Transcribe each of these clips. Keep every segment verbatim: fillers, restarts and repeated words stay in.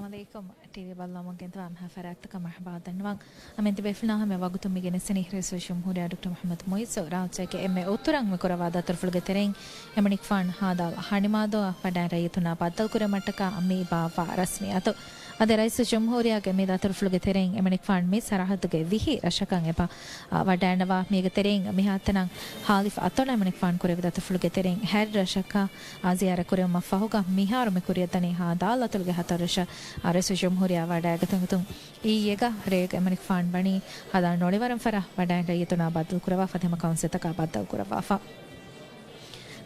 އަލައިކުމް. ޓީވީ ބައްލަވަމުން ގެންދަވާ މިހާ ފަރާތްތަކަށް މަރުޙަބާ ދަންނަވަން. އަމެން ތިބޭފުޅުންނާ ހަމަ ވަގުތުން މި ގެނެސްދެނީ ރައީސުލްޖުމްހޫރިއްޔާ ޑޮކްޓަރ މުޙައްމަދު މުޢިއްޒު ރާއްޖޭގެ އެންމެ އުތުރަށް މި ކުރައްވާ ދަތުރުފުޅުގެ ތެރެއިން އެމަނިކުފާނު ހާދަ ހަނިމާދޫއަށް ވަޑައިގެން ރައްޔިތުންނާ ބައްދަލުކުރުމަށްޓަކާ މި ބާއްވާ ރަސްމިއްޔާތު. އަދި ރައީސުލްޖުމްހޫރިއްޔާގެ މި ދަތުރުފުޅުގެ ތެރެއިން އެމަނިކުފާނު މި ސަރަހައްދުގެ ވިހި ރަށަކަށް އެބަ، އާ، ވަޑައިގަންނަވާ. މީގެ ތެރެއިން މިހާތަނަށް ހާލިފް އަތޮޅަށް އެމަނިކުފާނު ކުރެއްވި ދަތުރުފުޅުގެ ތެރެއިން ހަތް ރަށަކަށް އާ، ޒިޔާރަތް ކުރެވުމަށް ފަހުގަ، މިހާރު މި ކުރިއަށް ދަނީ ހާދަ އަތޮޅުގެ ހަތަރު ރަށަށް، އާ، ރައީސުލްޖުމްހޫރިއްޔާ ވަޑައިގަތުން އިއްޔެގަ ރޭގަ އެމަނިކުފާނު ވަނީ ހަދާ ނޮޅިވަރުން ފަރާ ވަޑައިން ރައްޔިތުންނާ ބައްދަލުކުރައްވާ ފަދަ ހަމަ ކައުންސިލްތަކާ ބައްދަލުކުރައްވާފަ.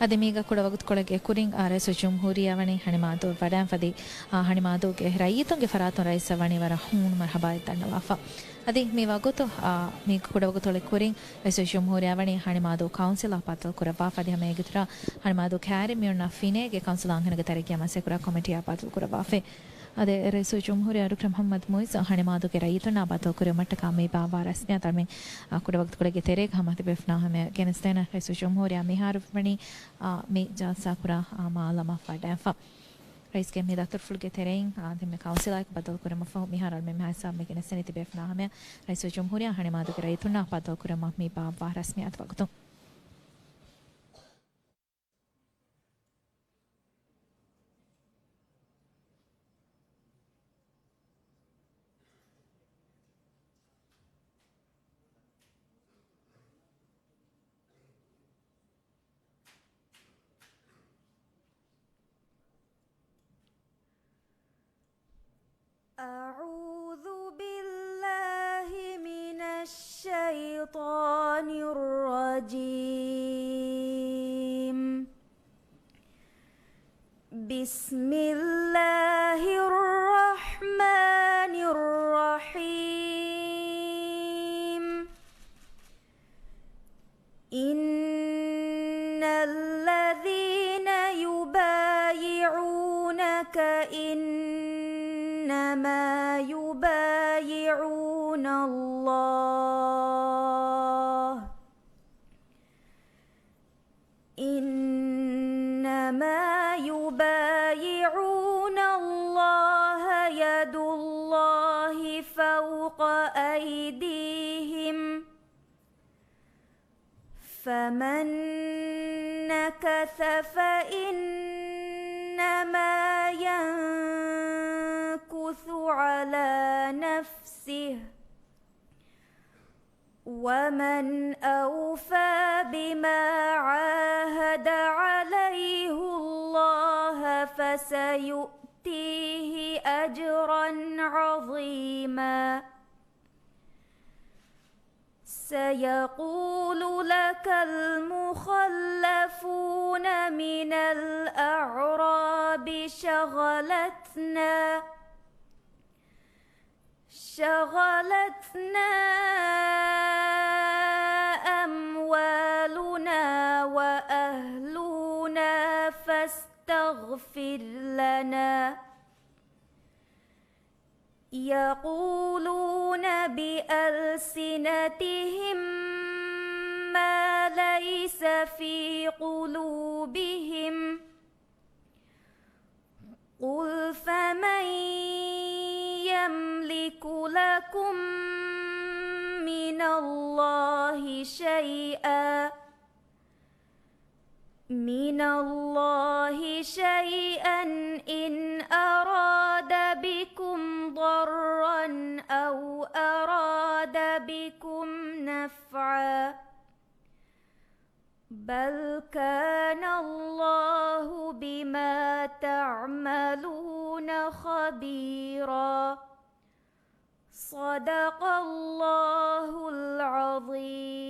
އަދި މީގަ ކުޑަވަގުތުކޮޅެއްގެ ކުރިން، އާ، ރައީސުލްޖުމްހޫރިއްޔާ ވަނީ ހަނިމާދޫ ވަޑައިން ފަދި، އާ، ހަނިމާދޫގެ ރައްޔިތުންގެ ފަރާތުން ރައީސަށް ވަނީ ވަރަށް ހޫނު މަރުޙަބާއެއް ދަންނަވާފަ. އަދި މި ވަގުތު، އާ، މި ކުޑަވަގުތުކޮޅެއް ކުރިން، ރައީސުލްޖުމްހޫރިއްޔާ ވަނީ ހަނިމާދޫ ކައުންސިލަށް ބައްދަލުކުރައްވާފަ. އަދި ހަމަ އޭގެ އިތުރަށް ހަނިމާދޫ ކައިރިން މިއޮންނަ ފިނޭގެ ކައުންސިލް އަންހެނުންގެ ތަރައްގީއާ މަސައްކަތްކުރާ ކޮމިޓީއާ ބައްދަލުކުރައްވާފަ. އަދި ރައީސުލްޖުމްހޫރިއްޔާ ޑޮކްޓަރ މުޙައްމަދު މުޢިއްޒު ހަނިމާދޫގެ ރައްޔިތުންނާ ބައްދަލުކުރެވުމަށްޓަކާ މި ބާއްވާ ރަސްމިއްޔާތު އަޅަމެން، އާ، ކުޑަވަގުތުކޮޅެއްގެ ތެރޭގަ ހަމަ ތިބޭފުޅުންނާ ހަމަޔަށް ގެނެސްދޭނަން. ރައީސުލްޖުމްހޫރިއްޔާ މިހާރު ވަނީ، އާ، މި ޖަލްސާކުރާ، އާ، މާލަމަށް ވަޑައިފަ. ރައީސްގެ މި ދަތުރުފުޅުގެ ތެރެއިން، އާ، ދެންމެ ކައުންސިލާއެކު ބައްދަލުކުރުމަށްފަހު މިހާރު އަޅަމެން މިހާ ހިސާބުން ގެނެސްދެނީ ތިބޭފުޅުންނާ ހަމަޔަށް ރައީސުލްޖުމްހޫރިއްޔާ ހަނިމާދޫގެ ރައްޔިތުންނާ ބައްދަލުކުރުމަށް މި ބާއްވާ ރަސްމިއްޔާތު ވަގުތު. أعوذ بالله من الشيطان الرجيم. بسم الله الرحمن الرحيم. إن الذين يبايعونك إنما يبايعون الله إنما يبايعون الله يد الله فوق أيديهم فمن نكث فإنما ينكث على نفسه ومن أوفى بما عاهد عليه الله فسيؤتيه أجرا عظيما. سيقول لك المخلفون من الأعراب شغلتنا شغلتنا أموالنا وأهلنا فاستغفر لنا يقولون بألسنتهم ما ليس في قلوبهم قل فمن يملك لكم من الله شيئا من الله شيئا إن أراد بكم ضرا أو أراد بكم نفعا بل كان الله بما تعملون خبيرا. صدق الله العظيم.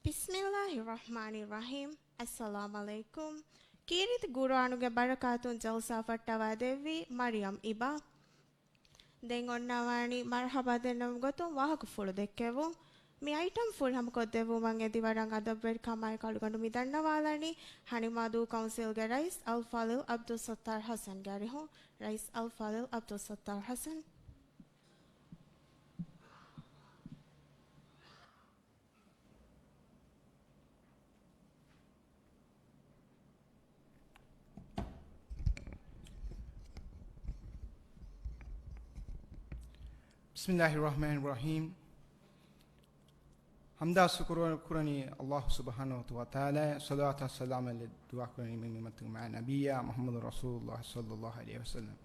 ބިސްމިއްލާހި ރަޙްމާނި ރަޙީމް. އައްސަލާމް ޢަލައިކުމް. ކީރިތި ޤުރުއާނުގެ ބަރަކާތުން ޖަލްސާ ފައްޓަވާދެއްވި މަރިޔަމް އިބާ. ދެން އޮންނަވާނީ މަރުޙަބާ ދެންނެވުމުގެ ގޮތުން ވާހަކަފުޅު ދެއްކެވުން. މި އައިޓަމް ފުރިހަމަ ކޮށްދެއްވުމަށް އެދިވަޑަން އަދަބުވެރިކަމާއެކު އަޅުގަނޑު މި ދަންނަވާލަނީ ހަނިމާދޫ ކައުންސިލްގެ ރައީސް އަލްފާޟިލް ޢަބްދުއްސައްތާރު ޙަސަންގެ އަރިހުން. ރައީސް އަލްފާޟިލް ޢަބްދުއްސައްތާރު ޙަސަން. بسم الله الرحمن الرحيم. ހަމްދާ ޝުކުރު ކުރަނީ ﷲ ސުބްޙާނަހޫ ވަތަޢާލާ، ޞަލަވާތާ ސަލާމް ދުޢާ ކުރަނީ މި މަތި މާ ނަބިއްޔާ މުޙައްމަދު ރަސޫލުﷲ ޞައްލަﷲ ޢަލައިހި ވަސައްލަމް.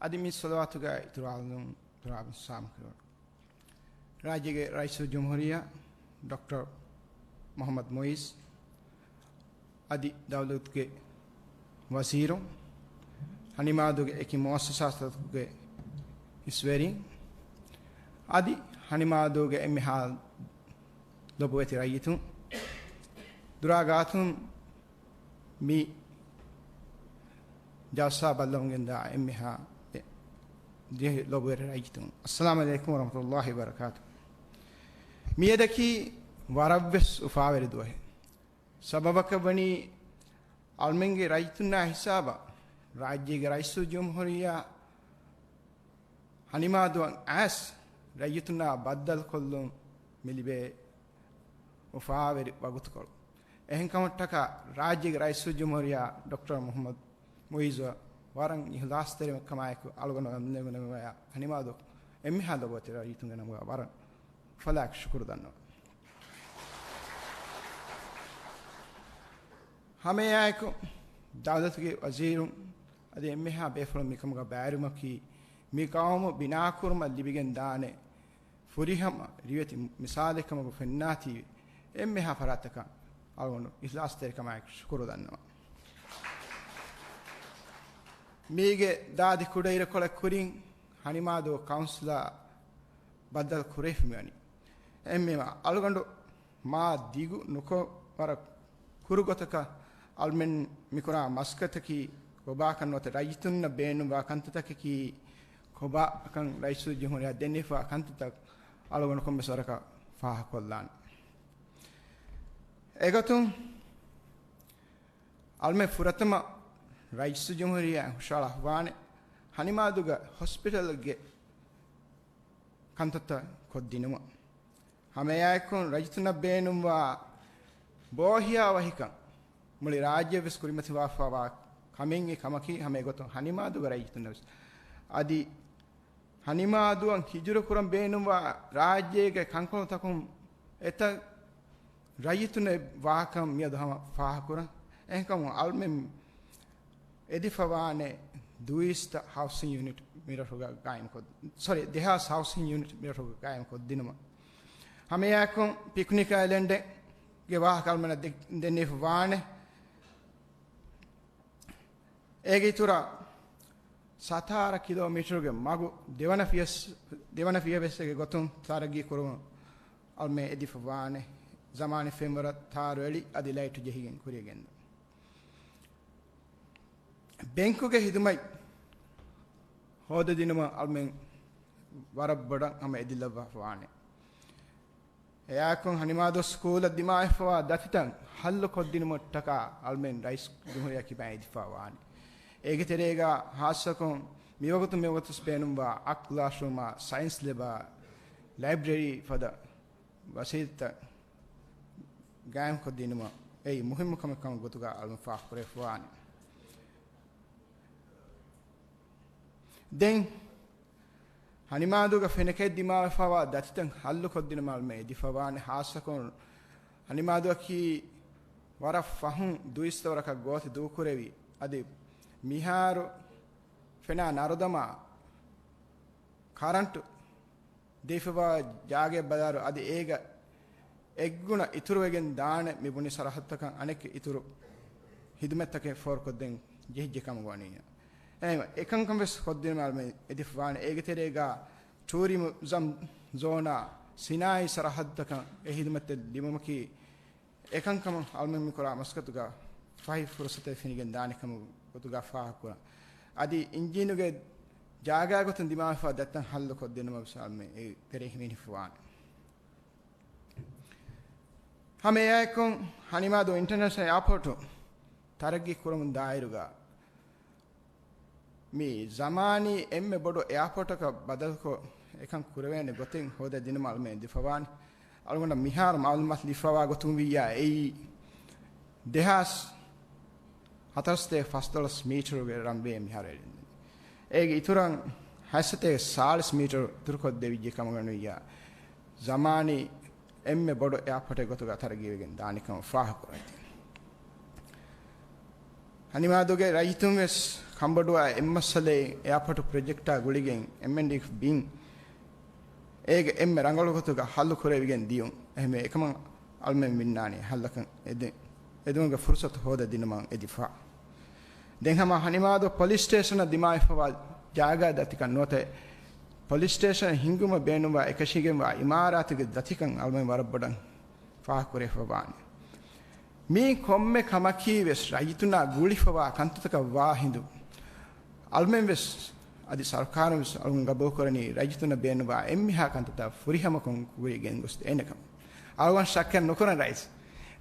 އަދި މި ޞަލަވާތުގައި އިތުރު އާލުން ތުރާބުން ސާމުކުރުން. ރާއްޖޭގެ ރައީސުލްޖުމްހޫރިއްޔާ ޑޮކްޓަރ މުޙައްމަދު މުޢިއްޒު، އަދި ދައުލަތުގެ ވަޒީރުން، ހަނިމާދޫގެ އެކި މުއައްސަސާތަކުގެ އިސްވެރިން، އަދި ހަނިމާދޫގެ އެންމެހާ ލޮބުވެތި ރައްޔިތުން، ދުރާ ގާތުން މި ޖަލްސާ ބައްލަވަންގެންދާ އެންމެހާ ދިވެހި ލޮބުވެރި ރައްޔިތުން، އައްސަލާމު ޢަލައިކުމް ވަރަޙްމަތުﷲ ވަބަރަކާތުހު. މިއަދަކީ ވަރަށްވެސް އުފާވެރި ދުވަހެއް. ސަބަބަކަށްވަނީ އަޅުމެންގެ ރައްޔިތުންނާ ހިސާބަށް ރާއްޖޭގެ ރައީސުލްޖުމްހޫރިއްޔާ ހަނިމާދޫއަށް އައިސް ރައްޔިތުންނާ ބައްދަލުކޮށްލުން މި ލިބޭ އުފާވެރި ވަގުތުކޮޅު. އެހެންކަމަށްޓަކާ ރާއްޖޭގެ ރައީސުލްޖުމްހޫރިއްޔާ ޑޮކްޓަރ މުޙައްމަދު މުޢިއްޒުއަށް ވަރަށް އިޚްލާޞްތެރިކަމާއެކު އަޅުގަނޑު ހަނިމާދޫ އެންމެހާ ލޮބުވެތި ރައްޔިތުންގެ ނަމުގަ ވަރަށް އުފަލާއެކު ޝުކުރު ދަންނަވަން. ހަމައެއާއެކު ދައުލަތުގެ ވަޒީރުން އަދި އެންމެހާ ބޭފުޅުން މިކަމުގަ ބައިވެރިވުމަކީ މި ޤައުމު ބިނާކުރުމަށް ލިބިގެން ދާނެ ފުރިހަމަ ރިވެތި މިސާލެއް ކަމަކު ފެންނާތީވެ، އެންމެހާ ފަރާތްތަކަށް އަޅުގަނޑު އިޚްލާޞްތެރިކަމާއެކު ޝުކުރު ދަންނަވަން. މީގެ ދާދި ކުޑައިރުކޮޅެއް ކުރިން ހަނިމާދޫ ކައުންސިލާ ބައްދަލު ކުރެވިފަ މިވަނީ. އެހެންވީމަ އަޅުގަނޑު މާ ދިގު ނުކޮށް ވަރަށް ކުރު ގޮތަކަށް އަޅުމެން މިކުރާ މަސައްކަތަކީ ކޮބާކަން ނުވަތަ ރައްޔިތުންނަށް ބޭނުންވާ ކަންތައްތަކަކީ ކޮބާކަން ރައީސުލްޖުމްހޫރިއްޔާ ދެންނެވިފާވާ ކަންތައްތައް އަޅުގަނޑު ކޮންމެސް ވަރަކަށް ފާހަގަކޮށްލާނެ. އެގޮތުން އަޅުމެން ފުރަތަމަ ރައީސުލްޖުމްހޫރިއްޔާ ހުށަހަޅާ ހުވާނެ ހަނިމާދޫގަ ހޮސްޕިޓަލްގެ ކަންތައްތައް ކޮށްދިނުމަށް. ހަމައެއާއެކު ރައްޔިތުންނަށް ބޭނުންވާ ބޯހިޔާވަހިކަން މުޅި ރާއްޖެވެސް ކުރިމަތިވާފަވާ ކަމެއް އެ ކަމަކީ، ހަމަ އެގޮތުން ހަނިމާދޫގެ ރައްޔިތުންނަށް ވެސް. އަދި ހަނިމާދޫއަށް ހިޖުރަ ކުރަން ބޭނުންވާ ރާއްޖޭގެ ކަންކޮޅުތަކުން އެތައް ރައްޔިތުންނެއް ވާކަން މިއަދު ހަމަ ފާހަގަކުރަން. އެހެންކަމުން އަޅުމެން އެދިފަވާނެ ދުއިސައްތަ ހައުސިން ޔުނިޓް މިރަށުގަ ގާއިމްކޮށް، ސޮރީ، ދެހާސް ހައުސިން ޔުނިޓް މިރަށުގަ ގާއިމްކޮށްދިނުމަށް. ހަމައެއާއެކު ޕިކްނިކް އައިލެންޑްގެ ވާހަކަ އަޅުމެންނަށް ދެ-، ދެންނެވިފަވާނެ. އޭގެ އިތުރަށް ސަތާރަ ކިލޯމީޓަރުގެ މަގު ދެވަނަ ފިޔަސް-، ދެވަނަ ފިޔަވެސްގެ ގޮތުން ތަރައްގީ ކުރުމަށް އަޅުމެން އެދިފަވާނެ. ޒަމާނީ ފެންވަރަށް ތާރު އެޅި އަދި ލައިޓު ޖެހިގެން ކުރިއަށް ގެންދަން. ބެންކުގެ ހިދުމަތް ހޯދަދިނުމަށް އަޅުމެން ވަރަށް ބޮޑަށް ހަމަ އެދިލައްވާފަވާނެ. އެއާއެކު ހަނިމާދޫ ސްކޫލަށް ދިމާވެފަވާ ދަތިތައް ހައްލު ކޮށްދިނުމަށްޓަކާ އަޅުމެން ރައީސް ޖުމްހޫރިއްޔާ ކިބައިން އެދިފަވާނެ. އޭގެ ތެރޭގަ ހާއްސަކޮށް މިވަގުތު މިވަގުތު ބޭނުންވާ އާޓް ކްލާސްރޫމާ، ސައިންސް ލެބާ، ލައިބްރަރީ ފަދަ ވަސީލަތްތައް ގާއިމްކޮށްދިނުމަށް އެއީ މުހިއްމު ކަމެއް ކަމަށް ގޮތުގަ އަޅުމެން ފާހަގަކުރެވިފަވާނެ. ދެން ހަނިމާދޫގަ ފެނަކައެއް ދިމާވެފަވާ ދަތިތައް ހައްލުކޮށްދިނުމަށް އަޅުމެން އެދިފަވާނެ. ހާއްސަކޮށް ހަނިމާދޫއަކީ ވަރަށް ފަހުން ދުއިސައްތަ ވަރަކަށް ގޯތި ދޫކުރެވި، އަދި މިހާރު ފެނާ ނަރުދަމާ ކަރަންޓު ދީފަވާ ޖާގައެއް ބަލާއިރު، އަދި އޭގަ އެއްގުނަ އިތުރުވެގެން ދާނެ މި ބުނި ސަރަހައްދުތަކަށް އަނެއް އިތުރު ހިދުމަތްތަކެއް ފޯރުކޮށްދޭން ޖެހިއްޖެ ކަމަށް ވަނީ. އެހެން އެކަންކަން ވެސް ކޮށްދިނުމަށް އަޅުމެން އެދިފަވާނެ. އޭގެ ތެރޭގަ ޓޫރިޒަމް ޒޯނާ ސިނާއީ ސަރަހައްދުތަކަށް އެ ހިދުމަތްތައް ލިބުމަކީ އެކަންކަމަށް އަޅުމެން މިކުރާ މަސައްކަތުގަ ފަހި ފުރުސަތެއް ފެނިގެން ދާނެ ކަމުގެ ގޮތުގަ ފާހަގަކުރަން. އަދި އިންޖީނުގެ ޖާގާ ގޮތުން ދިމާވެފަ ދަތިތައް ހައްލު ކޮށްދިނުމަށް ވެސް އަޅުމެން އެ ތެރޭ ހިމެނިފަވާނެ. ހަމަ އެއާއެކު ހަނިމާދޫ އިންޓަރނޭޝަނަލް އެއާޕޯޓު ތަރައްގީ ކުރަމުން ދާއިރުގަ މި ޒަމާނީ އެންމެ ބޮޑު އެއާޕޯޓަކަށް ބަދަލުކޮށް، އެކަން ކުރެވޭނެ ގޮތެއް ހޯދަދިނުމަށް އަޅުމެން އެދިފަވާނެ. އަޅުގަނޑަށް މިހާރު މައުލޫމާތު ލިބިފަވާ ގޮތުން ވިއްޔާ އެއީ ދެހާސް ހަތަރުސަތޭކަ ފަސްދޮޅަސް މީޓަރުގެ ރަންވޭ މިހާރު އެޅެން. އޭގެ އިތުރަށް ހަތްސަތޭކަ ސާޅީސް މީޓަރު ދުރުކޮށްދެވިއްޖެ ކަމުގަ ނުވިއްޔާ، ޒަމާނީ އެންމެ ބޮޑު އެއާޕޯޓެއް ގޮތުގަ ތަރައްގީވެގެން ދާނެ ކަމަށް ފާހަގަކުރަންތީ. ހަނިމާދޫގެ ރައްޔިތުން ވެސް ކަންބޮޑުވާ އެއްމައްސަލައެއް އެއާޕޯޓު ޕްރޮޖެކްޓާ ގުޅިގެން އެމްއެންޑީ ބިން އޭގެ އެންމެ ރަނގަޅު ގޮތުގަ ހައްލު ކުރެވިގެން ދިޔުން. އެހެންވެ އެކަމަށް އަޅުމެން ވިންނާނީ ހައްލަކަށް އެދެ-، އެދުމުގެ ފުރުސަތު ހޯދަދިނުމަށް އެދިފަ. ދެން ހަމަ ހަނިމާދޫ ޕޮލިސް ސްޓޭޝަނަށް ދިމާވެފަވާ ޖާގާ ދަތިކަން ނުވަތަ ޕޮލިސް ސްޓޭޝަން ހިންގުމަށް ބޭނުންވާ އެކަށީގެންވާ އިމާރާތުގެ ދަތިކަން އަޅުމެން ވަރަށް ބޮޑަށް ފާހަގަކުރެވިފަވާނެ. މީ ކޮންމެ ކަމަކީ ވެސް ރައްޔިތުންނާ ގުޅިފަވާ ކަންތައްތަކަށް ވާ ހިނދު، އަޅުމެން ވެސް އަދި ސަރުކާރުން ވެސް އަޅުގަނޑު ގަބޫލުކުރަނީ ރައްޔިތުންނަށް ބޭނުންވާ އެންމެހާ ކަންތައްތައް ފުރިހަމަކޮށް ކުރިއަށް ގެންގޮސްދޭނެ ކަމަށް. އަޅުގަނޑު ޝައްކެއް ނުކުރަން ރައީސް.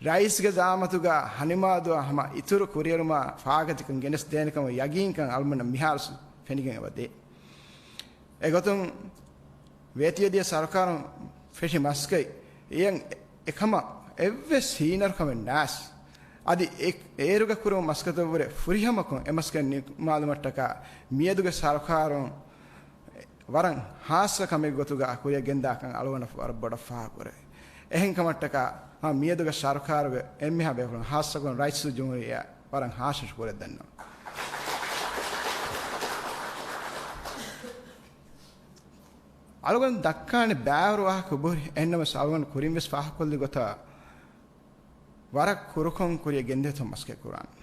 ރައީސްގެ ޒައާމަތުގަ ހަނިމާދޫއަށް ހަމަ އިތުރު ކުރިއެރުމާ ފާހަގަތަކަށް ގެނެސްދޭނެ ކަމަށް ޔަގީންކަން އަޅުމެންނަށް މިހާރު ފެނިގެން އެބަދޭ. އެގޮތުން ވޭތުވެދިޔަ ސަރުކާރުން ފެށި މަސައްކަތް އެއަށް އެކަމަށް އެއްވެސް ހީނަރުކަމެއް ނާސް. އަދި އެ-، އޭރުގަ ކުރު މަސައްކަތަށްވުރެ ފުރިހަމަކޮށް އެ މަސައްކަތް ނިންމާލުމަށްޓަކާ މިއަދުގެ ސަރުކާރުން ވަރަށް ހާއްސަ ކަމެއް ގޮތުގަ ކުރިއަށް ގެންދާކަން އަޅުގަނޑަށް ވަރަށް ބޮޑަށް ފާހަގަކުރޭ. އެހެންކަމަށްޓަކާ ހަމަ މިއަދުގެ ސަރުކާރުގެ އެންމެހާ ބޭފުޅުން ހާއްސަކޮށް ރައީސުލްޖުމްހޫރިއްޔާ ވަރަށް ހާ ޝުކުރެއް ދަންނަވަން. އަޅުގަނޑު ދައްކާނެ ބައިވަރު ވާހަކަ އުބުރި، އެހެންނަމަވެސް އަޅުގަނޑު ކުރިން ވެސް ފާހަގަކޮށްލި ގޮތަށް ވަރަށް ކުރުކޮށް ކުރިއަށް ގެންދޭތޯ މަސައްކަތް ކުރާނެ.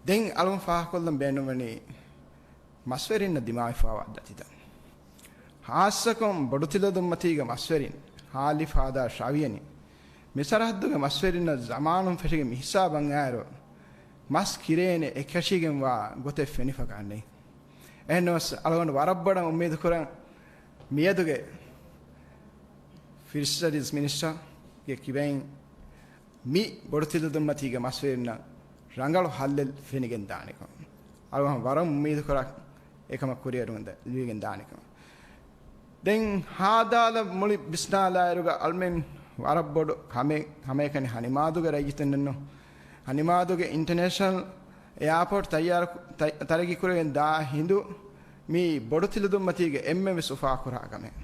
ދެން އަޅުގަނޑު ފާހަގަކޮށްލަން ބޭނުންވަނީ މަސްވެރިންނަށް ދިމާވެފަވާ ދަތިތައް. ހާއްސަކޮށް ބޮޑުތިލަދުންމަތީގެ މަސްވެރިން ހާލި ފާދާ ޝާވިޔަނި މި ސަރަހައްދުގެ މަސްވެރިންނަށް ޒަމާނުން ފެށިގެން މިހިސާބަށް އައިރު، މަސް ކިރޭނެ އެކަށީގެންވާ ގޮތެއް ފެނިފަކާނެ. އެހެންނަމަވެސް އަޅުގަނޑު ވަރަށް ބޮޑަށް އުއްމީދު ކުރަން މިއަދުގެ ފިޝަރީޒް މިނިސްޓަރގެ ކިބައިން މި ބޮޑުތިލަދުންމަތީގެ މަސްވެރިންނަށް ރަނގަޅު ހައްލެއް ފެނިގެން ދާނެކަމަށް. އަޅުގަނޑު ވަރަށް އުއްމީދު ކުރާ އެކަމަށް ކުރިއަރުވަން ލިބިގެން ދާނެކަމަށް. ދެން ހާދާލަ މުޅި ބިސްނާލާއިރުގަ އަޅުމެން ވަރަށް ބޮޑު ކަމެއް ހަމައެކަނި ހަނިމާދޫގެ ރައްޔިތުންނެއްނު. ހަނިމާދޫގެ އިންޓަރނޭޝަނަލް އެއާޕޯޓް ތައްޔާރު، ތަ-، ތަރައްގީ ކުރެވިގެން ދާ ހިނދު މީ ބޮޑު ތިލަދުންމަތީގެ އެންމެ ވެސް އުފާކުރާ ކަމެއް.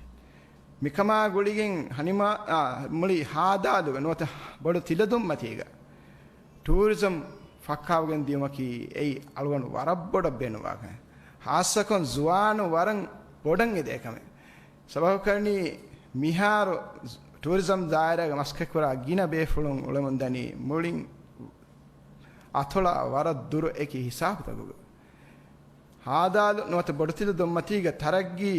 މިކަމާ ގުޅިގެން ހަނިމާ، އާ، މުޅި ހާދާލުގެ ނުވަތަ ބޮޑު ތިލަދުންމަތީގަ ޓޫރިޒަމް ފައްކާވެގެން ދިޔުމަކީ އެއީ އަޅުގަނޑު ވަރަށް ބޮޑަށް ބޭނުންވާ ކަމެއް. ހާއްސަކޮށް ޒުވާނުން ވަރަށް ބޮޑަށް އެދޭ ކަމެއް. ސަބަބަކަށް ވަނީ މިހާރު ޓޫރިޒަމް ދާއިރާގަ މަސައްކަތްކުރާ ގިނަ ބޭފުޅުން އުޅެމުންދަނީ މުޅިން އަތޮޅާ ވަރަށް ދުރު އެކި ހިސާބުތަކުގަ. ހާދާލު ނުވަތަ ބޮޑުތިލަދުންމަތީގަ ތަރައްގީ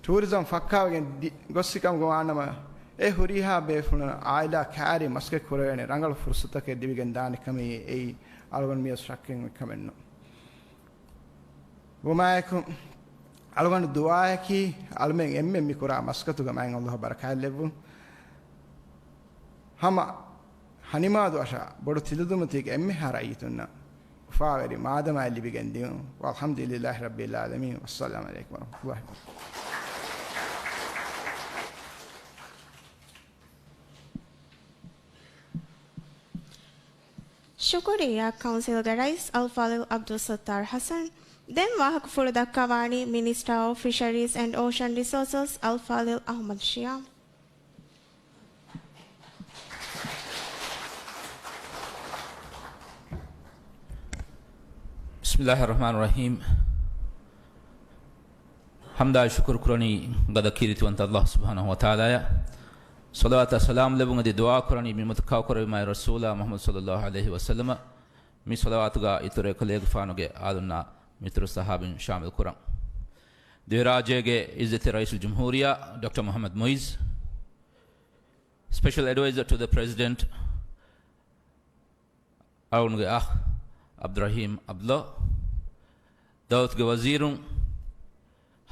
ޓޫރިޒަމް ފައްކާވެގެން ދި-، ގޮއްސިކަމުގަ ވާނަމަ، އެ ހުރިހާ ބޭފުޅުން އާއިލާ ކައިރި މަސައްކަތް ކުރެވޭނެ ރަނގަޅު ފުރުސަތަކެއް ލިބިގެން ދާނެ ކަމީ އެއީ އަޅުގަނޑު މިޔަސް ޝައްކެއް ކަމެއްނު. ވުމާއެކު، އަޅުގަނޑު ދުޢާއަކީ އަޅުމެން އެންމެން މި ކުރާ މަސައްކަތުގަ މާތް ﷲ ބަރަކާތްލެއްވުން. ހަމަ ހަނިމާދޫ އަށާ ބޮޑު ތިލަދުންމަތީގެ އެންމެހާ ރައްޔިތުންނަށް އުފާވެރި މާދަމާއެއް ލިބިގެން ދިޔުން. والحمد لله رب العالمين. والسلام عليكم ورحمة الله وبركاته. ޝުކުރިއްޔާ ކައުންސިލްގެ ރައީސް އަލްފާޟިލް ޢަބްދުއްސައްތާރު ޙަސަން. ދެން ވާހަކަފުޅު ދައްކަވާނީ މިނިސްޓަރ އޮފް ފިޝަރީޒް އެންޑް އޯޝަން ރިސޯސަސް އަލްފާޟިލް އަޙްމަދު ޝިޔާމް. بسم الله الرحمن الرحيم. ޙަމްދާއި ޝުކުރު ކުރަނީ ގަދަ ކީރިތިވަންތަ ﷲ ސުބްޙާނަހޫ ވަތަޢާލާއަށް. ޞަލަވާތާ ސަލާމް ލެއްވުން އެދި ދުޢާ ކުރަނީ މި މުތައް ކައުކުރެވި މާތް ރަސޫލާ މުޙައްމަދު ޞައްލައްލާހު ޢަލައިހި ވަސައްލަމަ. މި ޞަލަވާތުގަ އިތުރު އެކަލޭގެފާނުގެ އާލުންނާ މިތުރު ޞަޙާބީން ޝާމިލް ކުރަން. ދިވެހިރާއްޖޭގެ ޢިއްޒަތްތެރި ރައީސުލްޖުމްހޫރިއްޔާ ޑޮކްޓަރ މުޙައްމަދު މުޢިއްޒު، Special Advisor to the President، އަޅުގަނޑުގެ އަޚް ޢަބްދުއްރަޙީމް ޢަބްދުﷲ، ދައުލަތުގެ ވަޒީރުން،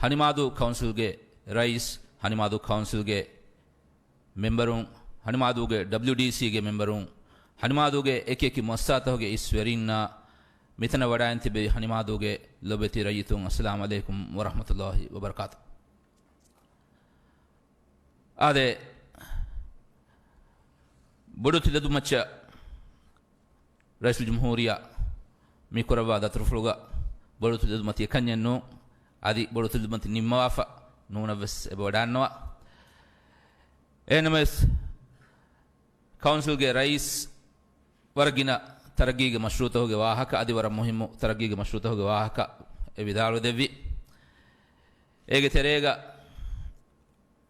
ހަނިމާދޫ ކައުންސިލްގެ ރައީސް، ހަނިމާދޫ ކައުންސިލްގެ މެމްބަރުން، ހަނިމާދޫގެ ޑަބްލިޔުޑީސީގެ މެމްބަރުން، ހަނިމާދޫގެ އެކި އެކި މުއައްސަސާތަކުގެ އިސްވެރިންނާ، މިތަނަށް ވަޑައިން ތިބި ހަނިމާދޫގެ ލޮބެތި ރައްޔިތުން، އައްސަލާމު ޢަލައިކުމް ވަރަޙްމަތުﷲ ވަބަރަކާތު. އާދެ، ބޮޑު ތިލަދުންމައްޗަށް ރައީސުލްޖުމްހޫރިއްޔާ މި ކުރައްވާ ދަތުރުފުޅުގަ ބޮޑު ތިލަދުންމަތީ އެކަންޏެއް ނޫން. އަދި ބޮޑުތިލުދުމަތި ނިންމަވާފަ ނޫނަށްވެސް އެބަ ވަޑާންނަވާ. އެހެންނަމަވެސް، ކައުންސިލްގެ ރައީސް ވަރަށް ގިނަ ތަރައްގީގެ މަޝްރޫޢުތަކުގެ ވާހަކަ، އަދި ވަރަށް މުހިއްމު ތަރައްގީގެ މަޝްރޫޢުތަކުގެ ވާހަކަ އެ ވިދާޅުވެދެއްވި. އޭގެ ތެރޭގަ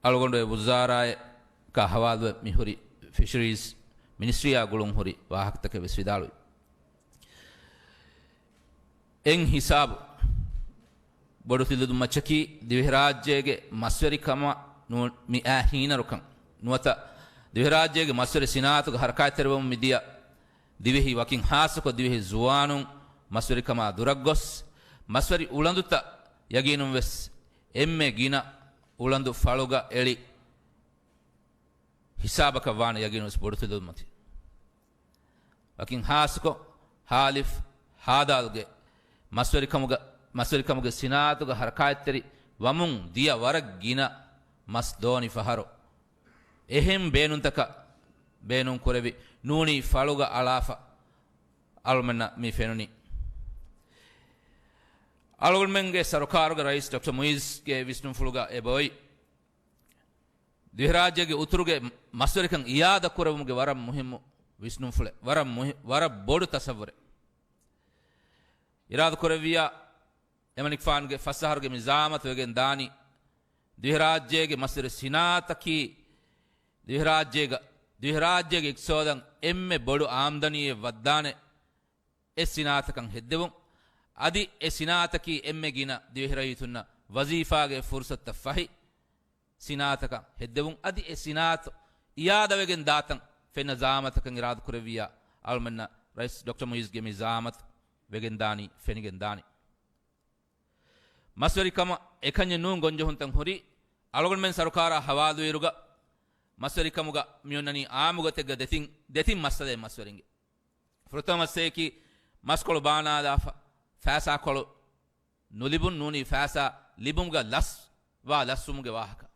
އަޅުގަނޑު އެ ވުޒާރާއަކާ ހަވާލުވެ މިހުރި ފިޝަރީޒް މިނިސްޓްރީއާ ގުޅުން ހުރި ވާހަކަތަކެއް ވެސް ވިދާޅުވި. އެއް ހިސާބު ބޮޑުތިލުދުމައްޗަކީ ދިވެހިރާއްޖޭގެ މަސްވެރިކަމަށް ނޫ-، މި އާ ހީނަރުކަން ނުވަތަ ދިވެހިރާއްޖޭގެ މަސްވެރި ސިނާއަތުގެ ހަރަކާތްތެރިވަމުން މިދިޔަ ދިވެހި ވަކިން ހާއްސަކޮށް ދިވެހި ޒުވާނުން މަސްވެރިކަމާ ދުރަށްގޮސް، މަސްވެރި އުޅަނދުތައް ޔަގީނުން ވެސް އެންމެ ގިނަ އުޅަނދު ފަޅުގަ އެޅި ހިސާބަކަށް ވާނެ ޔަގީނުން ވެސް ބޮޑުތިލުދުމަތި. ވަކިން ހާއްސަކޮށް ހާލިފް ހާދާލުގެ މަސްވެރިކަމުގަ، މަސްވެރިކަމުގެ ސިނާއަތުގަ ހަރަކާތްތެރި ވަމުން ދިޔަ ވަރަށް ގިނަ މަސް ދޯނި ފަހަރު އެހެން ބޭނުންތަކަށް ބޭނުން ކުރެވި ނޫނީ ފަޅުގަ އަޅާފަ އަޅުމެންނަށް މި ފެނުނީ. އަޅުގަނޑުމެންގެ ސަރުކާރުގެ ރައީސް ޑޮކްޓަރ މުއިޒްގެ ވިސްނުންފުޅުގަ އެބައޮތް ދިވެހިރާއްޖޭގެ އުތުރުގެ މަސްވެރިކަން އިއާދަ ކުރެވުމުގެ ވަރަށް މުހިއްމު ވިސްނުންފުޅެއް، ވަރަށް މުހި-، ވަރަށް ބޮޑު ތަސައްވުރެއް. އިރާދަ ކުރެއްވިއްޔާ، އެމަނިކުފާނުގެ ފަސް އަހަރުގެ މި ޒައާމަތު ވެގެން ދާނީ، ދިވެހިރާއްޖޭގެ މަސްވެރި ސިނާއަތަކީ، ދިވެހިރާއްޖޭގަ، ދިވެހިރާއްޖޭގެ އިޤްތިޞާދަށް އެންމެ ބޮޑު އާމްދަނީއެއް ވައްދާނެ އެ ސިނާއަތަކަށް ހެއްދެވުން. އަދި އެ ސިނާއަތަކީ އެންމެ ގިނަ ދިވެހި ރައްޔިތުންނަށް ވަޒީފާގެ ފުރުޞަތުތައް ފަހި ސިނާއަތަކަށް ހެއްދެވުން. އަދި އެ ސިނާއަތު އިއާދަވެގެން ދާތަން ފެންނަ ޒައާމަތަކަށް އިރާދަ ކުރެއްވިއްޔާ، އަޅުމެންނަށް ރައީސް ޑޮކްޓަރ މުއިޒްގެ މި ޒައާމަތު ވެގެން ދާނީ، ފެނިގެން ދާނީ. މަސްވެރިކަމަށް އެކަންޏެއް ނޫން ގޮންޖެހުންތައް ހުރީ، އަޅުގަނޑުމެން ސަރުކާރާ ހަވާލުވިއިރުގަ މަސްވެރިކަމުގަ މިއޮންނަނީ އާއްމުގޮތެއްގަ ދެތިން، ދެތިން މައްސަލައެއް މަސްވެރިންގެ. ފުރަތަމަ މައްސަލައަކީ މަސްކޮޅު ބާނާލާފަ ފައިސާކޮޅު ނުލިބުން، ނޫނީ ފައިސާ ލިބުމުގަ ލަސް ވާ ލަސްވުމުގެ ވާހަކަ.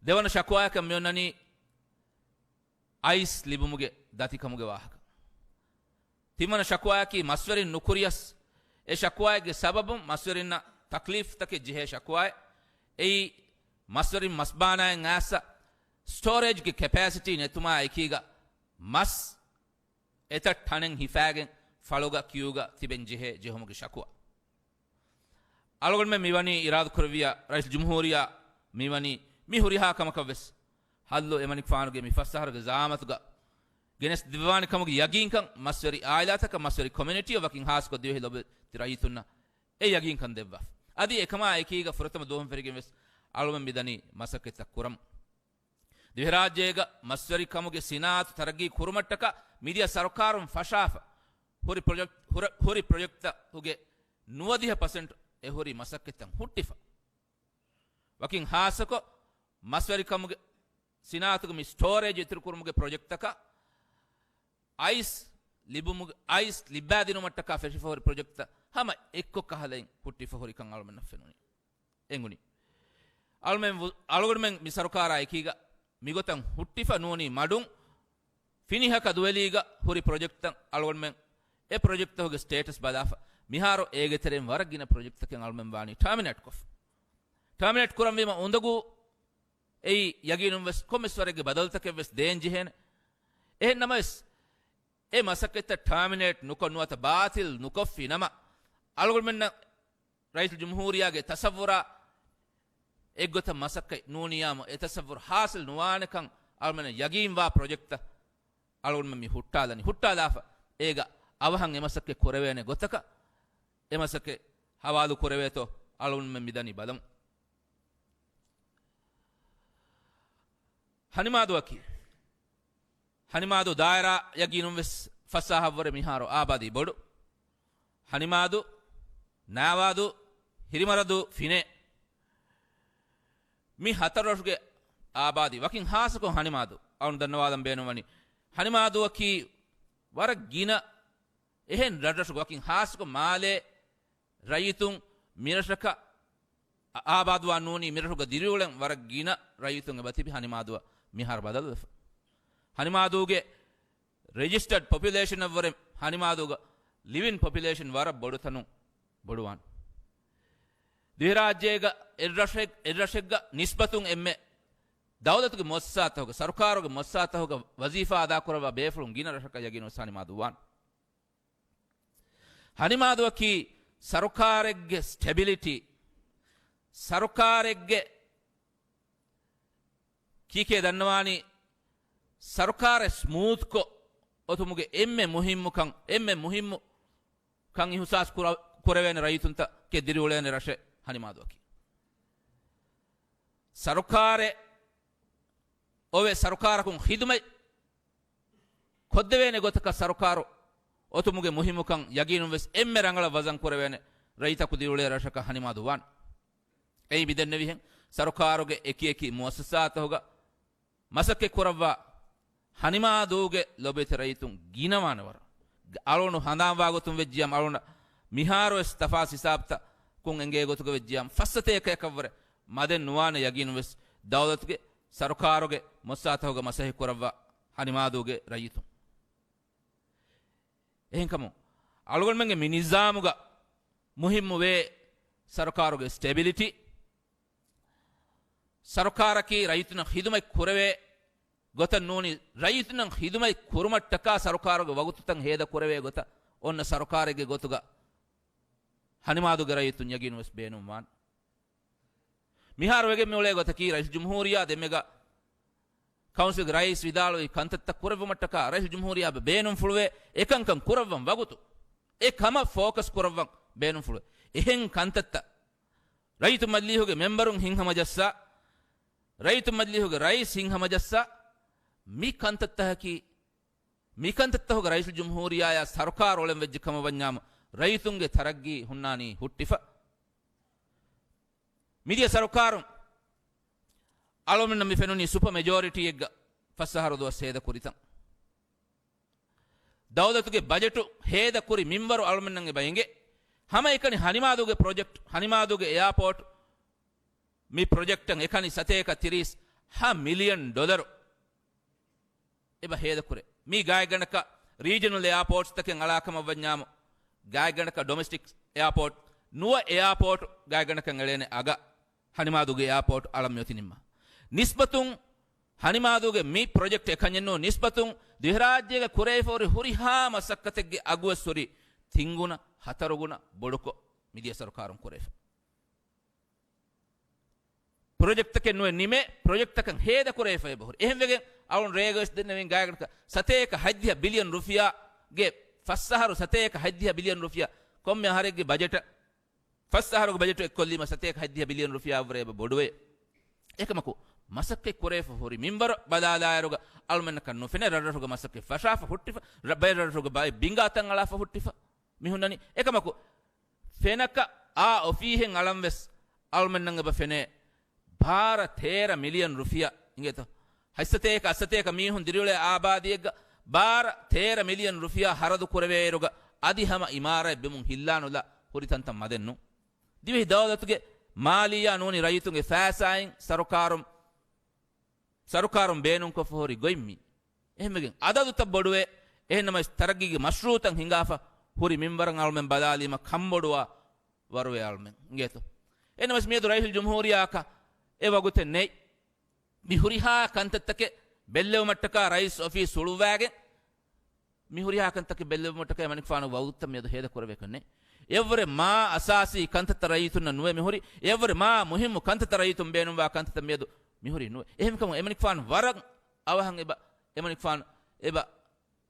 ދެވަނަ ޝަކުވާއަކަށް މިއޮންނަނީ އައިސް ލިބުމުގެ ދަތިކަމުގެ ވާހަކަ. ތިންވަނަ ޝަކުވާއަކީ މަސްވެރިން ނުކުރިޔަސް، އެ ޝަކުވާއެއްގެ ސަބަބުން މަސްވެރިންނަށް ތަކްލީފްތަކެއް ޖެހޭ ޝަކުވާއެއް. އެއީ، މަސްވެރިން މަސްބާނާއެއް އައިސް ސްޓޯރޭޖްގެ ކެޕޭސިޓީ ނެތުމާ އެކީގަ މަސް އެތައް ޓަނެއް ހިފާގެން ފަޅުގަ ކިއުގަ ތިބެން ޖެހޭ ޖެހުމުގެ ޝަކުވާ. އަޅުގަނޑުމެން މިވަނީ އިރާދަ ކުރެއްވިއްޔާ، ރައީސް ޖުމްހޫރިއްޔާ މިވަނީ މި ހުރިހާ ކަމަކަށް ވެސް ހައްލު އެމަނިކުފާނުގެ މި ފަސް އަހަރުގެ ޒައާމަތުގަ ގެނެސް ދެއްވާނެ ކަމުގެ ޔަގީންކަން މަސްވެރި އާއިލާތަކަށް، މަސްވެރި ކޮމިއުނިޓީއަށް، ވަކިން ހާއްސަކޮށް ދިވެހި ލޮބުވެތި ރައްޔިތުންނަށް އެ ޔަގީންކަން ދެއްވާފަ. އަދި އެކަމާ އެކީގަ ފުރަތަމަ ދުވަހުން ފެށިގެން ވެސް އަޅުމެން މިދަނީ މަސައްކަތްތައް ކުރަމުން. ދިވެހިރާއްޖޭގަ މަސްވެރިކަމުގެ ސިނާއަތު ތަރައްގީ ކުރުމަށްޓަކާ މިދިޔަ ސަރުކާރުން ފަށާފަ ހުރި ޕްރޮޖެކްޓް، ހުރ-، ހުރި ޕްރޮޖެކްޓްތަކުގެ ނުވަދިހަ ޕަސެންޓް އެ ހުރީ މަސައްކަތްތައް ހުއްޓިފަ. ވަކިން ހާއްސަކޮށް، މަސްވެރިކަމުގެ ސިނާއަތުގެ މި ސްޓޯރޭޖް އިތުރުކުރުމުގެ ޕްރޮޖެކްޓްތަކަށް އައިސް ލިބުމުގެ، އައިސް ލިއްބާދިނުމަށްޓަކާ ފެށިފަ ހުރި ޕްރޮޖެކްޓްތައް ހަމަ އެއްކޮށް ކަހަލައިން ހުއްޓިފަ ހުރިކަން އަޅުމެންނަށް ފެނުނީ. އެނގުނީ. އަޅުމެން ވު-، އަޅުގަނޑުމެން މި ސަރުކާރާ އެކީގަ މިގޮތަށް ހުއްޓިފަ ނޫނީ މަޑުން ފިނިހަކަ ދުވެލީގަ ހުރި ޕްރޮޖެކްޓްތައް އަޅުގަނޑުމެން އެ ޕްރޮޖެކްޓްތަކުގެ ސްޓޭޓަސް ބަލާފަ. މިހާރު އޭގެ ތެރެއިން ވަރަށް ގިނަ ޕްރޮޖެކްޓްތަކެއް އަޅުމެން ވާނީ ޓާމިނޭޓް ކޮށްފަ. ޓާމިނޭޓް ކުރަންވީމަ އުނދަގޫ އެއީ ޔަގީނުން ވެސް ކޮންމެސް ވަރެއްގެ ބަދަލުތަކެއް ވެސް ދޭން ޖެހޭނެ. އެހެން ނަމަވެސް، އެ މަސައްކަތްތައް ޓާމިނޭޓް ނުކޮށް ނުވަތަ ބާތިލް ނުކޮށްފި ނަމަ، އަޅުގަނޑުމެންނަށް ރައީސުލްޖުމްހޫރިއްޔާގެ ތަސައްވުރާ އެއްގޮތަށް މަސައްކަތް ނޫނިއްޔާމު އެ ތަސައްވުރު ހާސިލް ނުވާނެކަން އަޅުމެންނަށް ޔަގީންވާ ޕްރޮޖެކްޓްތައް އަޅުގަނޑުމެން މި ހުއްޓާލަނީ. ހުއްޓާލާފަ އޭގަ އަވަހަށް އެ މަސައްކަތް ކުރެވޭނެ ގޮތަކަށް އެ މަސައްކަތް ހަވާލު ކުރެވޭތޯ އަޅުގަނޑުމެން މިދަނީ ބަލަމުން. ހަނިމާދުއަކީ، ހަނިމާދޫ ދާއިރާ ޔަގީނުން ވެސް ފަސް އަހަށްވުރެ މިހާރު އާބާދީ ބޮޑު. ހަނިމާދޫ، ނާވާދޫ، ހިރިމަރަދޫ، ފިނޭ. މި ހަތަރު ރަށުގެ އާބާދީ ވަކިން ހާއްސަކޮށް ހަނިމާދޫ. އަޅުން ދަންނަވާލަން ބޭނުންވަނީ، ހަނިމާދޫއަކީ ވަރަށް ގިނަ އެހެން ރަށްރަށުގެ ވަކިން ހާއްސަކޮށް މާލޭ ރައްޔިތުން މިރަށަކަށް އާ-، އާބާދުވާ ނޫނީ މިރަށުގަ ދިރިއުޅެން ވަރަށް ގިނަ ރައްޔިތުން އެބަތިބި ހަނިމާދޫއަށް މިހާރު ބަދަލުވެފަ. ހަނިމާދޫގެ ރެޖިސްޓަޑް ޕޮޕިއުލޭޝަނަށްވުރެ ހަނިމާދޫގަ ލިވިން ޕޮޕިއުލޭޝަން ވަރަށް ބޮޑުތަނުން ބޮޑުވާން. ދިވެހިރާއްޖޭގަ އެއްރަށެއް، އެއްރަށެއްގަ ނިސްބަތުން އެންމެ ދައުލަތުގެ މުއައްސަސާތަކުގަ، ސަރުކާރުގެ މުއައްސަސާތަކުގަ ވަޒީފާ އަދާކުރައްވާ ބޭފުޅުން ގިނަ ރަށަކަށް ޔަގީނުވެސް ހަނިމާދުވާނެ. ހަނިމާދުއަކީ ސަރުކާރެއްގެ ސްޓެބިލިޓީ، ސަރުކާރެއްގެ ކީކޭ ދަންނަވާނީ، ސަރުކާރެއް ސްމޫތްކޮށް އޮތުމުގެ އެންމެ މުހިއްމުކަން، އެންމެ މުހިއްމު ކަން އިހުސާސް ކުރ-، ކުރެވޭނެ ރައްޔިތުންތަކެއް ދިރިއުޅޭނެ ރަށެއް ހަނިމާދުއަކީ. ސަރުކާރެއް އޮވެ، ސަރުކާރަކުން ޚިދުމަތް ކޮށްދެވޭނެ ގޮތަކަށް ސަރުކާރު އޮތުމުގެ މުހިއްމުކަން ޔަގީނުން ވެސް އެންމެ ރަނގަޅަށް ވަޒަން ކުރެވޭނެ ރައްޔިތަކު ދިރިއުޅޭ ރަށަކަށް ހަނިމާދު ވާން. އެއީ މިދެންނެވިހެން ސަރުކާރުގެ އެކި އެކި މުއައްސަސާތަކުގަ މަސައްކަތް ކުރައްވާ ހަނިމާދޫގެ ލޮބުވެތި ރައްޔިތުން ގިނަވާނެ ވަރަށް. އަޅުގަނޑު ހަނދާންވާ ގޮތުން ވެއްޖިޔާމަ، އަޅުގަނޑަށް މިހާރުވެސް ތަފާސް ހިސާބުތަކުން އެނގޭ ގޮތުގަ ވެއްޖިޔާމަ، ފައްސަތޭކައަކަށްވުރެ މަދެއް ނުވާނެ ޔަގީނު ވެސް ދައުލަތުގެ ސަރުކާރުގެ މުއައްސަސާތަކުގަ މަސައްކަތް ކުރައްވާ ހަނިމާދޫގެ ރައްޔިތުން. އެހެންކަމުން އަޅުގަނޑުމެންގެ މި ނިޒާމުގަ މުހިއްމުވޭ ސަރުކާރުގެ ސްޓެބިލިޓީ، ސަރުކާރަކީ ރައްޔިތުންނަށް ޚިދުމަތް ކުރެވޭ ގޮތަށް ނޫނީ، ރައްޔިތުންނަށް ޚިދުމަތް ކުރުމަށްޓަކާ ސަރުކާރުގެ ވަގުތުތައް ހޭދަ ކުރެވޭ ގޮތަށް އޮންނަ ސަރުކާރެއްގެ ގޮތުގަ ހަނިމާދޫގެ ރައްޔިތުން ޔަގީނުވެސް ބޭނުންވާން. މިހާރު ވެގެން މިއުޅޭ ގޮތަކީ، ރައީސުލްޖުމްހޫރިއްޔާ ދެމެގަ ކައުންސިލްގެ ރައީސް ވިދާޅުވި ކަންތައްތައް ކުރެއްވުމަށްޓަކާ ރައީސުލްޖުމްހޫރިއްޔާ ބޭނުންފުޅުވޭ އެކަންކަން ކުރައްވަން ވަގުތު، އެ ކަމަށް ފޯކަސް ކުރައްވަން ބޭނުންފުޅުވޭ. އެހެން ކަންތައްތައް ރައްޔިތު މަޖިލީހުގެ މެމްބަރުން ހިތްހަމަޖައްސާ، ރައްޔިތު މަޖިލީހުގެ ރައީސް ހިތްހަމަޖައްސާ، މި ކަންތައްތަކަކީ، މި ކަންތައްތަކުގަ ރައީސުލްޖުމްހޫރިއްޔާއާ ސަރުކާރު އޮޅެން ވެއްޖެ ކަމަށް ވަންޏާމު، ރައްޔިތުންގެ ތަރައްގީ ހުންނާނީ ހުއްޓިފަ. މިދިޔަ ސަރުކާރުން އަޅުމެންނަށް މި ފެނުނީ ސުޕަ މެޖޯރިޓީއެއްގަ ފަސް އަހަރު ދުވަސް ހޭދަ ކުރިތަން. ދައުލަތުގެ ބަޖެޓު ހޭދަ ކުރި މިންވަރު އަޅުމެންނަށް އެބަ އެނގޭ. ހަމައެކަނި ހަނިމާދޫގެ ޕްރޮޖެކްޓް، ހަނިމާދޫގެ އެއާޕޯޓް، މި ޕްރޮޖެކްޓަށް އެކަނި ސަތޭކަ ތިރީސް ހަ މިލިއަން ޑޮލަރު އެބަ ހޭދަކުރޭ. މީ ގާތްގަނޑަކަށް ރީޖަނަލް އެއާޕޯޓްސްތަކެއް އަޅާ ކަމަށް ވަންޏާމު، ގާތްގަނޑަކަށް ޑޮމެސްޓިކް އެއާޕޯޓް ނުވަ އެއާޕޯޓް ގާތްގަނޑަކަށް އެޅޭނެ އަގަށް ހަނިމާދޫގެ އެއާޕޯޓް އަޅަން މިއޮތީ ނިންމާ. ނިސްބަތުން ހަނިމާދޫގެ މި ޕްރޮޖެކްޓް އެކަންޏެއް ނޫން، ނިސްބަތުން ދިވެހިރާއްޖޭގަ ކުރެވިފަހުރި ހުރިހާ މަސައްކަތެއްގެ އަގުވެސް ހުރީ ތިންގުނަ ހަތަރުގުނަ ބޮޑުކޮށް މިދިޔަ ސަރުކާރުން ކުރެވިފަ. ޕްރޮޖެކްޓްތަކެއް ނުވެ ނިމޭ، ޕްރޮޖެކްޓްތަކަށް ހޭދަ ކުރެވިފައި ބަހުރި. އެހެންވެގެން އަޅުން ރޭގަވެސް ދެންނެވިން ގާތްގަނޑަކަށް ސަތޭކަ ހަތްދިހަ ބިލިއަން ރުފިޔާގެ ފަސް އަހަރު ސަތޭކަ ހަތްދިހަ ބިލިއަން ރުފިޔާ ކޮންމެ އަހަރެއްގެ ބަޖެޓަށް، ފަސް އަހަރުގެ ބަޖެޓު އެއްކޮށްލީމަ ސަތޭކަ ހަތްދިހަ ބިލިއަން ރުފިޔާއަށްވުރެ އެބަ ބޮޑުވޭ. އެކަމަކު، މަސައްކަތް ކުރެވިފަ ހުރި މިންވަރު ބަލާލާއިރުގަ އަޅުމެންނަކަށް ނުފެނޭ ރަށްރަށުގެ މަސައްކަތް ފަށާފަ ހުއްޓިފަ، ރަ-، ބައެއް ރަށްރަށުގެ ބައެއް ބިންގާތައް އަޅާފަ ހުއްޓިފަ މި ހުންނަނީ. އެކަމަކު، ފެނަކަ އާ އޮފީހެއް އަޅަން ވެސް އަޅުމެންނަށް އެބަ ފެނޭ ބާރަ ތޭރަ މިލިއަން ރުފިޔާ އިނގޭތޯ؟ ހަތްސަތޭކަ އަށްސަތޭކަ މީހުން ދިރިއުޅޭ އާބާދީއެއްގަ ބާރަ ތޭރަ މިލިއަން ރުފިޔާ ހަރަދު ކުރެވޭއިރުގަ އަދި ހަމަ އިމާރާތް ބިމުން ހިއްލާނުލާ ހުރި ތަންތަން މަދެއް ނޫން. ދިވެހި ދައުލަތުގެ މާލިއްޔާ ނޫނީ ރައްޔިތުންގެ ފައިސާއިން ސަރުކާރުން، ސަރުކާރުން ބޭނުންކޮށްފަ ހުރި ގޮތް މީ. އެހެންވެގެން އަދަދުތައް ބޮޑުވޭ، އެހެންނަމަވެސް ތަރައްގީގެ މަޝްރޫއުތައް ހިނގާފަ ހުރި މިންވަރަށް އަޅުމެން ބަލާލީމަ ކަންބޮޑުވާ ވަރުވޭ އަޅުމެން އިނގޭތޯ. އެހެންނަމަވެސް މިއަދު ރައީސުލްޖުމްހޫރިއްޔާއަކަށް އެ ވަގުތެއް ނެތް. މި ހުރިހާ ކަންތައްތަކެއް ބެއްލެވުމަށްޓަކާ ރައީސް އޮފީސް ހުޅުއްވާގެން، މި ހުރިހާ ކަންތަކެއް ބެއްލެވުމަށްޓަކާ އެމަނިކުފާނު ވަގުތުތައް މިއަދު ހޭދަ ކުރެވޭކަށް ނެތް. އެއަށްވުރެ މާ އަސާސީ ކަންތައްތައް ރައްޔިތުންނަށް ނުވެ މިހުރި، އެއަށްވުރެ މާ މުހިއްމު ކަންތައްތައް ރައްޔިތުން ބޭނުންވާ ކަންތައްތައް މިއަދު މިހުރީ ނުވެ. އެހެންކަމުން އެމަނިކުފާނު ވަރަށް އަވަހަށް އެބަ، އެމަނިކުފާނު އެބަ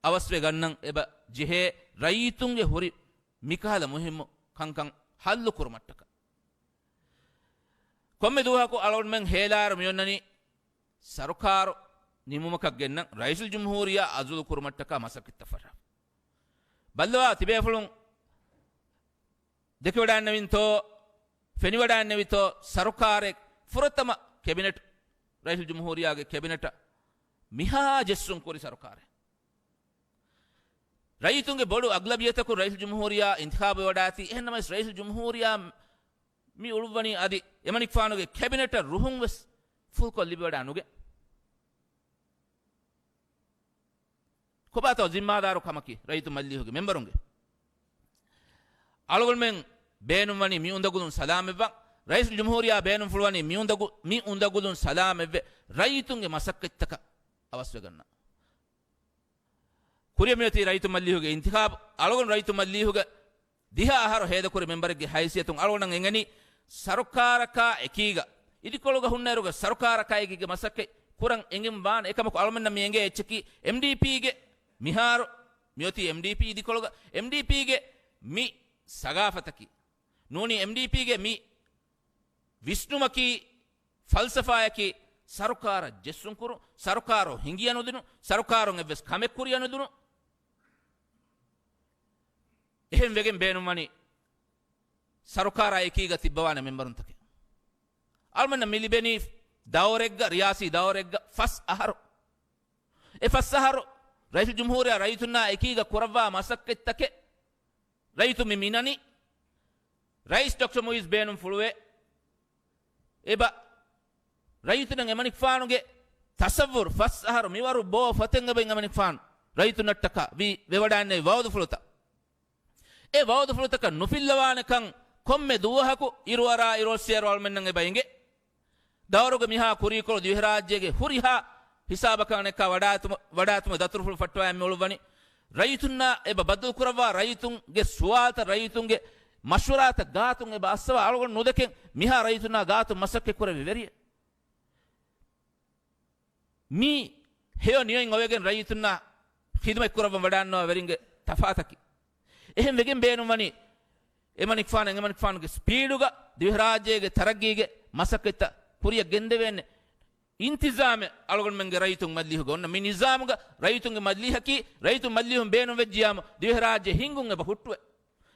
އަވަސްވެ ގަންނަން އެބަ ޖެހޭ ރައްޔިތުންގެ ހުރި މިކަހަލަ މުހިއްމު ކަންކަން ހައްލު ކުރުމަށްޓަކާ. ކޮންމެ ދުވަހަކު އަޅުގަނޑުމެން ހޭލާއިރު މިއޮންނަނީ ސަރުކާރު ނިމުމަކަށް ގެންނަން ރައީސުލްޖުމްހޫރިއްޔާ އަޒުލު ކުރުމަށްޓަކާ މަސައްކަތްތައް ފަށާފަ. ބައްލަވާ ތިބޭފުޅުން ދެކެވަޑައިންނެވިންތޯ، ފެނިވަޑައިންނެވިތޯ، ސަރުކާރެއް ފުރަތަމަ ކެބިނެޓް، ރައީސުލްޖުމްހޫރިއްޔާގެ ކެބިނެޓަށް މިހާ ޖެއްސުން ކުރި ސަރުކާރެއް. ރައްޔިތުންގެ ބޮޑު އަޣްލަބިއްޔަތަކުން ރައީސުލްޖުމްހޫރިއްޔާ އިންތިޚާބުވެވަޑާތީ، އެހެންނަމަވެސް ރައީސުލްޖުމްހޫރިއްޔާ މި އުޅުއްވަނީ އަދި އެމަނިކުފާނުގެ ކެބިނެޓަށް ރުހުން ވެސް ފުލްކޮށް ލިބިވަޑާ ނުގެ. ކޮބާތޯ ޒިންމާދާރު ކަމަކީ ރައްޔިތު މަޖިލީހުގެ މެމްބަރުންގެ؟ އަޅުގަނޑުމެން ބޭނުންވަނީ މި އުނދަގުލުން ސަލާމަތްވާން، ރައީސުލްޖުމްހޫރިއްޔާ ބޭނުންފުޅުވަނީ މި އުނދަގު-، މި އުނދަގުލުން ސަލާމަތްވެ، ރައްޔިތުންގެ މަސައްކަތްތަކަށް އަވަސްވެގަންނަ. ކުރިއަށް މިއޮތީ ރައްޔިތު މަޖިލީހުގެ އިންތިޚާބު. އަޅުގަނޑު ރައްޔިތު މަޖިލީހުގެ ދިހަ އަހަރު ހޭދަކުރި މެމްބަރެއްގެ ހައިސިއްޔަތުން އަޅުގަނޑަށް އެނގެނީ، ސަރުކާރަކާ އެކީގަ، އިދިކޮޅުގަ ހުންނައިރުގަ ސަރުކާރަކާއެކީގަ މަސައްކަތް ކުރަން އެނގެން ވާނެ. އެކަމަކު އަޅުމެންނަށް މި އެނގޭ އެއްޗަކީ، އެމްޑީޕީގެ މިހާރު މިއޮތީ އެމްޑީޕީ އިދިކޮޅުގަ، އެމްޑީޕީގެ މި ސަގާފަތަކީ، ނޫނީ އެމްޑީޕީގެ މި ވިސްނުމަކީ، ފަލްސަފާއަކީ، ސަރުކާރަށް ޖެއްސުން ކުރުން، ސަރުކާރު ހިނގިޔަނުދިނުން، ސަރުކާރުން އެއްވެސް ކަމެއް ކުރިޔަނުދިނުން. އެހެން ވެގެން ބޭނުންވަނީ ސަރުކާރާ އެކީގަ ތިއްބަވާނެ މެމްބަރުންތަކެއް. އަޅުމެންނަށް މި ލިބެނީ ދައުރެއްގަ، ރިޔާސީ ދައުރެއްގަ ފަސް އަހަރު. އެ ފަސް އަހަރު ރައީސުލްޖުމްހޫރިއްޔާ ރައްޔިތުންނާ އެކީގަ ކުރައްވާ މަސައްކަތްތަކެއް ރައްޔިތުން މި މިނަނީ. ރައީސް ޑޮކްޓަރ މުއިއްޒު ބޭނުންފުޅުވޭ. އެބަ ރައްޔިތުންނަށް އެމަނިކުފާނުގެ ތަސައްވުރު ފަސް އަހަރު މިވަރު ބޯ ފޮތެއް އެބަ އެމަނިކުފާނު ރައްޔިތުންނަށްޓަކާ ވީ ވެވަޑައިންނެވި ވައުދުފުޅުތައް. އެ ވައުދުފުޅުތަކަށް ނުފިއްލަވާނެކަން ކޮންމެ ދުވަހަކު އިރުއަރާ އިރުއޮއްސިއިރު އަޅުމެންނަށް އެބަ އެނގޭ. ދައުރުގެ މިހާ ކުރީކޮޅު ދިވެހިރާއްޖޭގެ ހުރިހާ ހިސާބަކަށް އަނެއްކާ ވަޑާތުމަ-، ވަޑާތުމަށް ދަތުރުފުޅު ފައްޓަވައި މިއުޅުއްވަނީ. ރައްޔިތުންނާ އެބަ ބައްދަލުކުރައްވާ ރައްޔިތުންގެ ސުވާލުތައް ރައްޔިތުންގެ މަޝްވަރާތައް ގާތުން އެބަ އައްސަވާ އަޅުގަނޑު ނުދެކެން މިހާ ރައްޔިތުންނާ ގާތުން މަސައްކަތް ކުރެވި ވެރިއެއް. މީ ހެޔޮ ނިޔަތް އޮވެގެން ރައްޔިތުންނާ ޚިދުމަތް ކުރައްވަން ވަޑާންނަވާ ވެރިންގެ ތަފާތަކީ. އެހެން ވެގެން ބޭނުންވަނީ އެމަނިކުފާނަށް އެމަނިކުފާނުގެ ސްޕީޑުގަ ދިވެހިރާއްޖޭގެ ތަރައްގީގެ މަސައްކަތްތައް ކުރިއަށް ގެންދެވޭނެ އިންތިޒާމެއް އަޅުގަނޑުމެންގެ ރައްޔިތުން މަޖިލީހުގަ އޮންނަ. މި ނިޒާމުގަ ރައްޔިތުންގެ މަޖިލީހަކީ، ރައްޔިތުން މަޖިލީހުން ބޭނުންވެއްޖިޔާމު ދިވެހިރާއްޖެ ހިންގުން އެބަ ހުއްޓުވޭ.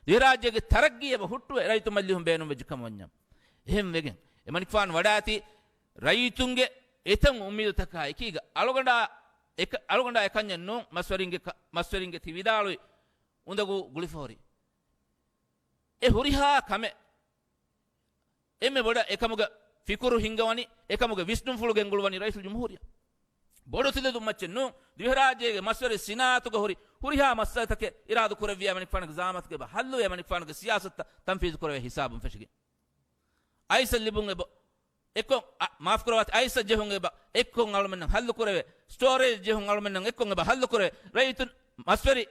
ދިވެހިރާއްޖޭގެ ތަރައްގީ އެބަ ހުއްޓުވޭ ރައްޔިތު މަޖިލީހުން ބޭނުންވެއްޖެ ކަމަށް ވަންޏާ. އެހެން ވެގެން އެމަނިކުފާނު ވަޑާތީ ރައްޔިތުންގެ އެތައް އުއްމީދުތަކާ އެކީގަ އަޅުގަނޑާ އެކަ-، އަޅުގަނޑާ އެކަންޏެއް ނޫން. މަސްވެރިންގެ ކަ-، މަސްވެރިންގެ ތި ވިދާޅުވި އުނދަގޫ ގުޅިފަހުރި އެ ހުރިހާ ކަމެއް އެންމެ ބޮޑަށް އެކަމުގެ ފިކުރު ހިންގަވަނީ، އެކަމުގެ ވިސްނުންފުޅު ގެންގުޅުވަނީ ރައީސުލްޖުމްހޫރިއްޔާ. ބޮޑު ތިލަދުން މައްޗެއް ނޫން. ދިވެހިރާއްޖޭގެ މަސްވެރި ސިނާއަތުގަ ހުރި ހުރިހާ މައްސަލަތަކެއް އިރާދަ ކުރެއްވިޔާ އެމަނިކުފާނުގެ ޒައާމަތުގެ އެބަ ހައްލުވެ، އެމަނިކުފާނުގެ ސިޔާސަތުތައް ތަންފީޒު ކުރެވޭ ހިސާބުން ފެށިގެން. އައިސަށް ލިބުން އެބަ އެއްކޮށް، އަ، މާފުކުރަވާތި، އައިސަށް ޖެހުން އެބަ އެއްކޮށް އަޅުމެންނަށް ހައްލު ކުރެވޭ، ސްޓޯރޭޖް ޖެހުން އަޅުމެންނަށް އެއްކޮށް އެބަ ހައްލު ކުރެވޭ، ރައްޔިތުން މަސްވެރި،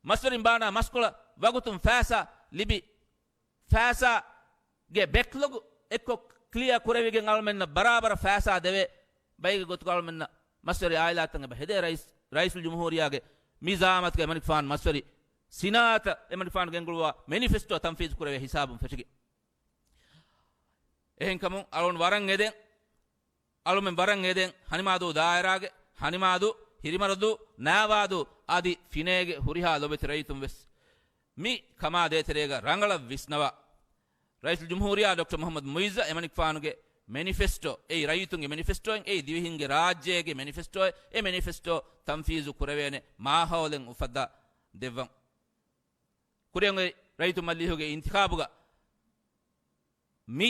މަސްވެރިން ބާނާ މަސްކޮޅަށް ވަގުތުން ފައިސާ ލިބި، ފައިސާގެ ބެކްލޮގް އެއްކޮށް ކްލިއާ ކުރެވިގެން އަޅުމެންނަށް ބަރާބަރަށް ފައިސާ ދެވޭ ބައެއްގެ ގޮތުގަ އަޅުމެންނަށް މަސްވެރި އާއިލާތައް އެބަ ހެދޭ. ރައީސް، ރައީސުލްޖުމްހޫރިއްޔާގެ މި ޒައާމަތުގަ އެމަނިކުފާނު މަސްވެރި ސިނާއަތަށް އެމަނިކުފާނު ގެންގުޅުއްވާ މެނިފެސްޓޯ ތަންފީޒު ކުރެވޭ ހިސާބުން ފެށިގެން. އެހެންކަމުން އަޅުގަނޑު ވަރަށް އެދެން، އަޅުމެން ވަރަށް އެދެން ހަނިމާދޫ ދާއިރާގެ، ހަނިމާދޫ، ހިރިމަރަދޫ، ނާވާދޫ އަދި ފިނޭގެ ހުރިހާ ލޮބެތި ރައްޔިތުން ވެސް މި ކަމާ ދޭތެރޭގަ ރަނގަޅަށް ވިސްނަވާ، ރައީސުލްޖުމްހޫރިއްޔާ ޑޮކްޓަރ މުޙައްމަދު މުޢިއްޒަށް އެމަނިކުފާނުގެ މެނިފެސްޓޯ، އެއީ ރައްޔިތުންގެ މެނިފެސްޓޯއެއް، އެއީ ދިވެހިންގެ ރާއްޖޭގެ މެނިފެސްޓޯއެއް، އެ މެނިފެސްޓޯ ތަންފީޒު ކުރެވޭނެ މާހައުލެއް އުފައްދާ ދެއްވަން. ކުރިއަށް އޮތް ރައްޔިތު މަޖިލީހުގެ އިންތިޚާބުގަ މި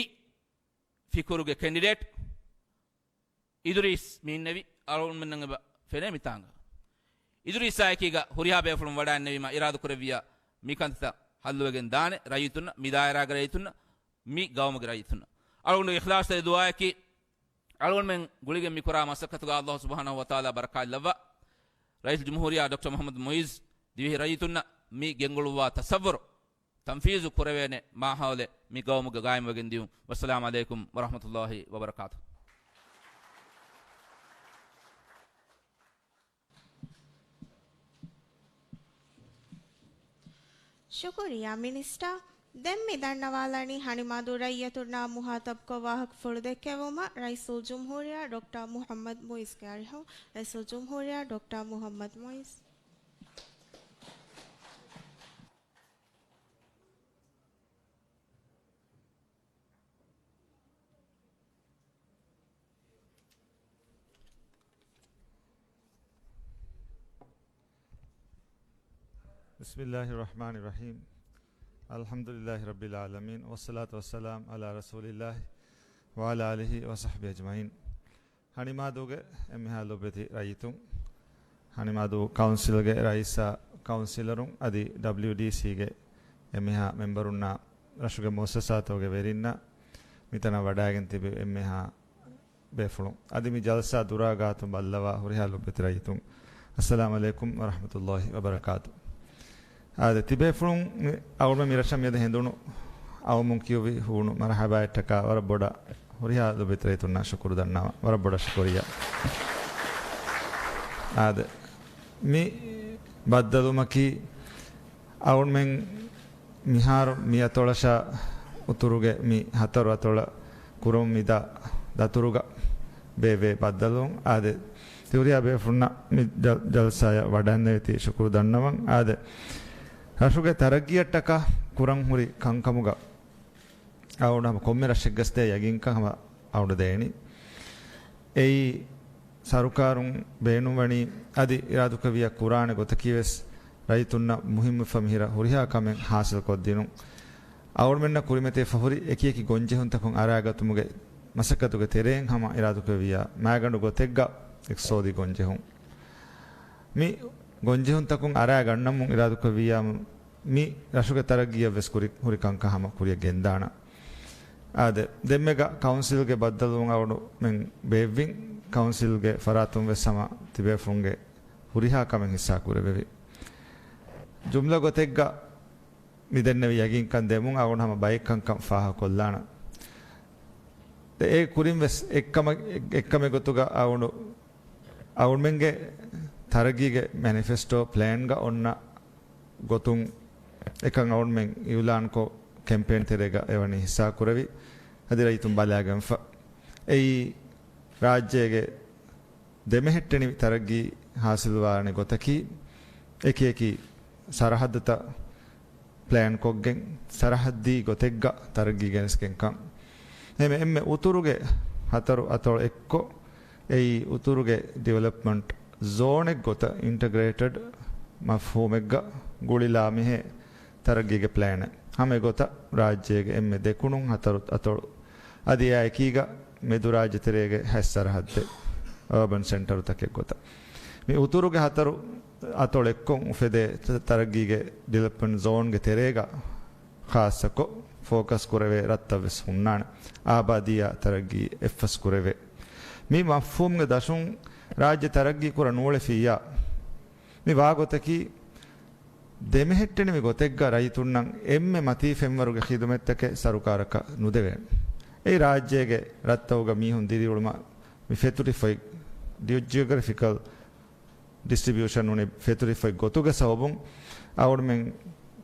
ފިކުރުގެ ކެންޑިޑޭޓް އިދުރީސް މި އިންނެވި އަޅުގަނޑުމެންނަށް އެބަ ފެނޭ މިތާނގަ. އިދުރީސާ އެކީގަ ހުރިހާ ބޭފުޅުން ވަޑައިންނެވީމަ އިރާދަ ކުރެއްވިޔާ މި ކަންތައް ހައްލުވެގެން ދާނެ ރައްޔިތުންނަށް، މި ދާއިރާގެ ރައްޔިތުންނަށް، މި ގައުމުގެ ރައްޔިތުންނަށް. އަޅުގަނޑު އިޚްލާޞްތެރި ދުޢާއަކީ، އަޅުގަނޑުމެން ގުޅިގެން މި ކުރާ މަސައްކަތުގަ ﷲ ސުބްޙާނަހޫ ވަތަޢާލާ ބަރަކާތް ލައްވާ، ރައީސުލްޖުމްހޫރިއްޔާ ޑޮކްޓަރ މުޙައްމަދު މުޢިއްޒު ދިވެހި ރައްޔިތުންނަށް މި ގެންގުޅުއްވާ ތަސައްވުރު ތަންފީޒު ކުރެވޭނެ މާހައުލެއް މި ގައުމުގަ ގާއިމްވެގެން ދިޔުން. ވައްސަލާމު ޢަލައިކުމް ވަރަޙްމަތުﷲ ވަބަރަކާތުހު. ޝުކުރިއްޔާ މިނިސްޓާ. ދެން މި ދަންނަވާލަނީ ހަނިމާދޫ ރައްޔިތުންނާ މުޚާޠަބްކޮށް ވާހަކަފުޅު ދެއްކެވުމަށް ރައީސުލްޖުމްހޫރިއްޔާ ޑޮކްޓަރ މުޙައްމަދު މުޢިއްޒުގެ އަރިހުން. ރައީސުލްޖުމްހޫރިއްޔާ ޑޮކްޓަރ މުޙައްމަދު މުޢިއްޒު. بسم الله الرحمن الرحيم. الحمد لله رب العالمين، والصلاة والسلام على رسول الله وعلى آله وصحبه أجمعين. ހަނިމާދޫގެ އެންމެހާ ލޮބުވެތި ރައްޔިތުން، ހަނިމާދޫ ކައުންސިލްގެ ރައީސާ، ކައުންސިލަރުން އަދި ޑަބްލިޔުޑީސީގެ އެންމެހާ މެމްބަރުންނާ، ރަށުގެ މުއައްސަސާތަކުގެ ވެރިންނާ، މިތަނަށް ވަޑައިގެން ތިބި އެންމެހާ ބޭފުޅުން. އަދި މި ޖަލްސާ ދުރާ ގާތުން ބައްލަވާ ހުރިހާ ލޮބުވެތި ރައްޔިތުން. އައްސަލާމް ޢަލައިކުމް ވަރަޙްމަތުﷲ ވަބަރަކާތު. އާދެ، ތިބޭފުޅުން މި އަޅުގަނޑު މި ރަށަށް މިއަދު ހެނދުނު އައުމުން ކިޔުވި ހޫނު މަރުޙަބާއަށްޓަކާ ވަރަށް ބޮޑަށް ހުރިހާ ލޮބުވެތި ރައްޔިތުންނަށް ޝުކުރު ދަންނަވަން. ވަރަށް ބޮޑަށް ޝުކުރިއްޔާ. އާދެ، މި ބައްދަލުވުމަކީ އަޅުގަނޑުމެން މިހާރު މި އަތޮޅަށާ އުތުރުގެ މި ހަތަރު އަތޮޅަށް ކުރަމުން މިދާ ދަތުރުގަ ބޭއްވޭ ބައްދަލުވުން. އާދެ، ތި ހުރިހާ ބޭފުޅުންނަށް މި ޖަ-، ޖަލްސާއަށް ވަޑައިންނެވި ތި ޝުކުރު ދަންނަވަން. އާދެ، ރަށުގެ ތަރައްގީއަށްޓަކާ ކުރަން ހުރި ކަންކަމުގަ އަޅުގަނޑު ހަމަ ކޮންމެ ރަށެއްގަސް ދޭ ޔަގީންކަން ހަމަ އަޅުގަނޑު ދޭނީ. އެއީ، ސަރުކާރުން ބޭނުންވަނީ އަދި އިރާދުކުރެއްވިއްޔާ ކުރާނެ ގޮތަކީވެސް ރައްޔިތުންނަށް މުހިއްމުވެފަ މިހިރަ ހުރިހާ ކަމެއް ހާސިލްކޮށްދިނުން. އަޅުގަނޑުމެންނަށް ކުރިމަތިވެފަ ހުރި އެކިއެކި ގޮންޖެހުންތަކުން އަރާގަތުމުގެ މަސައްކަތުގެ ތެރެއިން ހަމަ އިރާދުކުރެއްވިއްޔާ މައިގަނޑު ގޮތެއްގަ އިޤްތިޞާދީ ގޮންޖެހުން. މި ގޮންޖެހުންތަކުން އަރާގަންނަމުން އިރާދުކުރެއްވިއްޔާ މި ރަށުގެ ތަރައްގީއަށްވެސް ކުރި-، ހުރި ކަންކަން ހަމަ ކުރިއަށް ގެންދާނަން. އާދެ، ދެންމެގަ ކައުންސިލްގެ ބައްދަލުވުން އަޅުގަނޑުމެން ބޭއްވިން، ކައުންސިލްގެ ފަރާތުން ވެސް ހަމަ ތިބޭފުޅުންގެ ހުރިހާ ކަމެއް ހިއްސާ ކުރެވެވި. ޖުމްލަ ގޮތެއްގަ މި ދެންނެވި ޔަގީންކަން ދެމުން އަޅުގަނޑު ހަމަ ބައެއް ކަންކަން ފާހަގަކޮށްލާނަން. އެ ކުރިން ވެސް އެއްކަމަށް، އެއްކަމެއް ގޮތުގަ އަޅުގަނޑު، އަޅުގަނޑުމެންގެ ތަރައްގީގެ މެނިފެސްޓޯ ޕްލޭންގަ އޮންނަ ގޮތުން އެކަން އަޅުގަނޑުމެން އިއުލާންކޮށް، ކެމްޕޭން ތެރޭގަ އެވަނީ ހިއްސާ ކުރެވި، އަދި ރައްޔިތުން ބަލާގެންފަ. އެއީ، ރާއްޖޭގެ ދެމެހެއްޓެނިވި ތަރައްގީ ހާސިލުވާނެ ގޮތަކީ، އެކިއެކި ސަރަހައްދުތައް ޕްލޭންކޮށްގެން، ސަރަހައްދީ ގޮތެއްގަ ތަރައްގީ ގެނެސްގެންކަން. އެހެން އެންމެ އުތުރުގެ ހަތަރު އަތޮޅު އެއްކޮށް، އެއީ އުތުރުގެ ޑިވެލޮޕްމަންޓް ޒޯނެއް ގޮތަށް އިންޓަގްރޭޓެޑް މަފްހޫމެއްގަ ގުޅިލާ މިހޭ ތަރައްގީގެ ޕްލޭނެއް. ހަމަ އެގޮތަށް ރާއްޖޭގެ އެންމެ ދެކުނުން ހަތަރު އަތޮޅު، އަދި އެއާ އެކީގަ މެދުރާއްޖެ ތެރޭގެ ހަތް ސަރަހައްދެއް، އާބަން ސެންޓަރުތަކެއް ގޮތަށް. މި އުތުރުގެ ހަތަރު އަތޮޅެއްކޮށް އުފެދޭ ތަ-، ތަރައްގީގެ ޑިވެލޮޕްމަންޓް ޒޯންގެ ތެރޭގަ ޚާއްޞަކޮށް ފޯކަސް ކުރެވޭ ރަށްތައް ވެސް ހުންނާނެ. އާބާދީއާ ތަރައްގީ އެއްފަސް ކުރެވޭ. މި މަފްހޫމްގެ ދަށުން ރާއްޖެ ތަރައްގީ ކުރަން ނޫޅެފިއްޔާ، މި ވާގޮތަކީ ދެމެހެއްޓެނިވި ގޮތެއްގަ ރައްޔިތުންނަށް އެންމެ މަތީ ފެންވަރުގެ ޚިދުމަތްތަކެއް ސަރުކާރަކަށް ނުދެވޭނެ. އެއީ ރާއްޖޭގެ ރަށްތަކުގަ މީހުން ދިރިއުޅުމަށް މި ފެތުރިފައި ޑި-، ޖިއޮގްރަފިކަލް ޑިސްޓްރިބިއުޝަން ވަނީ ފެތުރިފައި ގޮތުގެ ސަބަބުން އަޅުގަނޑުމެން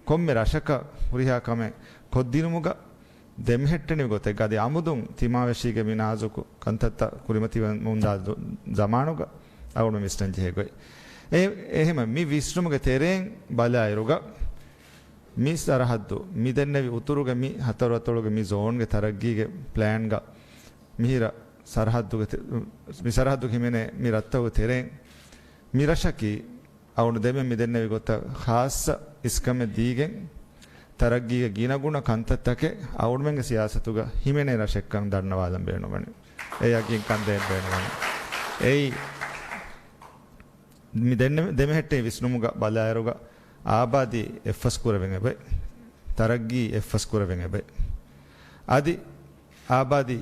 ކޮންމެ ރަށަކަށް ހުރިހާ ކަމެއް ކޮށްދިނުމުގަ ދެމެހެއްޓެނިވި ގޮތެއްގަ އަދި އަމުދުން ތިމާވެށީގެ މި ނާޒުކު ކަންތައްތައް ކުރިމަތިވަމުންދާ ޒަ-، ޒަމާނުގަ އަޅުގަނޑު ވިސްނަން ޖެހޭ ގޮތް. އެ-، އެހެން މި ވިސްނުމުގެ ތެރެއިން ބަލާއިރުގަ މި ސަރަހައްދު، މި ދެންނެވި އުތުރުގެ މި ހަތަރު އަތޮޅުގެ މި ޒޯންގެ ތަރައްގީގެ ޕްލޭންގަ މިހިރަ ސަރަހައްދުގެ ތެ-، މި ސަރަހައްދުގެ ހިމެނޭ މި ރަށްތަކުގެ ތެރެއިން މި ރަށަކީ އަޅުގަނޑު ދެމެން މި ދެންނެވި ގޮތަށް ޚާއްޞަ އިސްކަމެއް ދީގެން، ތަރައްގީގެ ގިނަގުނަ ކަންތައްތަކެއް އަޅުގަނޑުމެންގެ ސިޔާސަތުގަ ހިމެނޭ ރަށެއްކަން ދަންނަވާލަން ބޭނުންވަނީ. އެ ޔަގީންކަން ދޭން ބޭނުންވަނީ. އެއީ، މި ދެންނެ-، ދެމެހެއްޓޭ ވިސްނުމުގަ ބަލާއިރުގަ އާބާދީ އެއްފަސް ކުރެވެން އެބައި، ތަރައްގީ އެއްފަސް ކުރެވެން އެބައި. އަދި އާބާދީ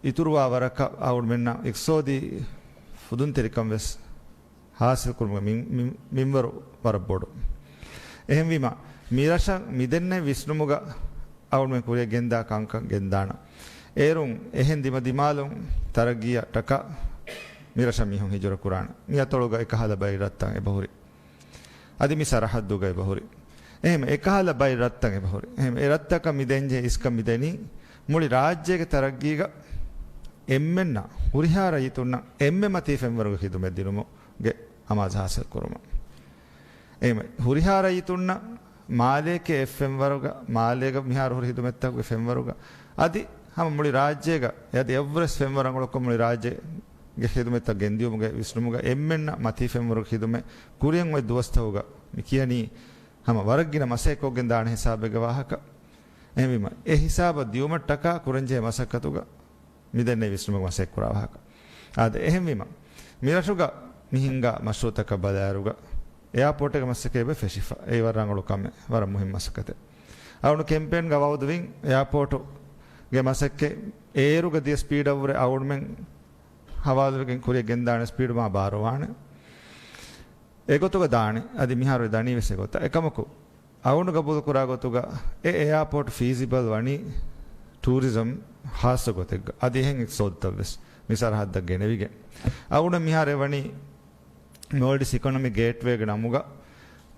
އިތުރުވާ ވަރަކަށް އަޅުގަނޑުމެންނަށް އިޤްތިޞާދީ ފުދުންތެރިކަން ވެސް ހާސިލްކުރުމުގެ މިން-، މިން-، މިންވަރު ވަރަށް ބޮޑު. އެހެންވީމަ، މި ރަށަށް މިދެންނެވި ވިސްނުމުގަ އަޅުގަނޑުމެން ކުރިއަށް ގެންދާ ކަންކަން ގެންދާނަން. އޭރުން އެހެން ދިމަދިމާލުން ތަރައްގީއަށްޓަކާ މި ރަށަށް މީހުން ހިޖުރަ ކުރާނަން. މި އަތޮޅުގަ އެކަހަލަ ބައި ރަށްތައް އެބަހުރި. އަދި މި ސަރަހައްދުގަ އެބަހުރި. އެހެން އެކަހަލަ ބައި ރަށްތައް އެބަހުރި. އެހެން އެ ރަށްތަކަށް މި ދޭންޖެހޭ އިސްކަން މި ދެނީ މުޅި ރާއްޖޭގެ ތަރައްގީގަ އެންމެންނަށް ހުރިހާ ރައްޔިތުންނަށް އެންމެ މަތީ ފެންވަރުގެ ޚިދުމަތް ދިނުމުގެ އަމާޒު ހާސިލް ކުރުމަށް. އެހެން ހުރިހާ ރައްޔިތުންނަށް މާލޭގެ އެއް ފެންވަރުގަ، މާލޭގަ މިހާރު ހުރި ޚިދުމަތްތަކުގެ ފެންވަރުގަ، އަދި ހަމަ މުޅި ރާއްޖޭގަ، އަދި އެއްވެސް ފެންވަރު ރަނގަޅުކޮށް މުޅި ރާއްޖޭގެ ޚިދުމަތްތައް ގެންދިޔުމުގެ ވިސްނުމުގަ އެންމެންނަށް މަތީ ފެންވަރުގެ ޚިދުމަތް ކުރިއަށް އޮތް ދުވަސްތަކުގަ މި ކިޔަނީ ހަމަ ވަރަށް ގިނަ މަސައްކަތް ކޮށްގެން ދާނެ ހިސާބެއްގެ ވާހަކަ. އެހެންވީމަ، އެ ހިސާބަށް ދިޔުމަށްޓަކާ ކުރަންޖެހޭ މަސައްކަތުގަ މި ދެންނެވި ވިސްނުމަށް މަސައްކަތް ކުރާ ވާހަކަ. އާދެ، އެހެންވީމަ، މިރަށުގަ މި ހިންގާ މަޝްރޫއުތަކަށް ބަލާއިރުގަ، އެއާޕޯޓުގެ މަސައްކަތް އެބަ ފެށިފަ. އެއީ ވަރަށް ރަނގަޅު ކަމެއް، ވަރަށް މުހިންމު މަސައްކަތެއް. އަޅުގަނޑު ކެމްޕޭންގަ ވައުދުވިން، އެއާޕޯޓު ގެ މަސައްކަތް އޭރުގަ ދިޔަ ސްޕީޑަށްވުރެ އަޅުގަނޑުމެން ހަވާލުވެގެން ކުރިޔަށް ގެންދާނެ ސްޕީޑު މާ ބާރުވާނެ. އެގޮތުގަ ދާނެ. އަދި މިހާރު ދަނީވެސް އެގޮތަށް. އެކަމަކު، އަޅުގަނޑު ގަބޫލުކުރާ ގޮތުގަ އެ އެއާޕޯޓް ފީޒިބަލް ވަނީ ޓޫރިޒަމް ހާއްސަ ގޮތެއްގަ. އަދި އެހެން އިޤްތިޞާދުތައްވެސް މި ސަރަހައްދަށް ގެނެވިގެން. އަޅުގަނޑަށް މިހާރު އެ ވަނީ މޯލްޑިވްސް އިކޮނޮމިކް ގޭޓްވޭގެ ނަމުގަ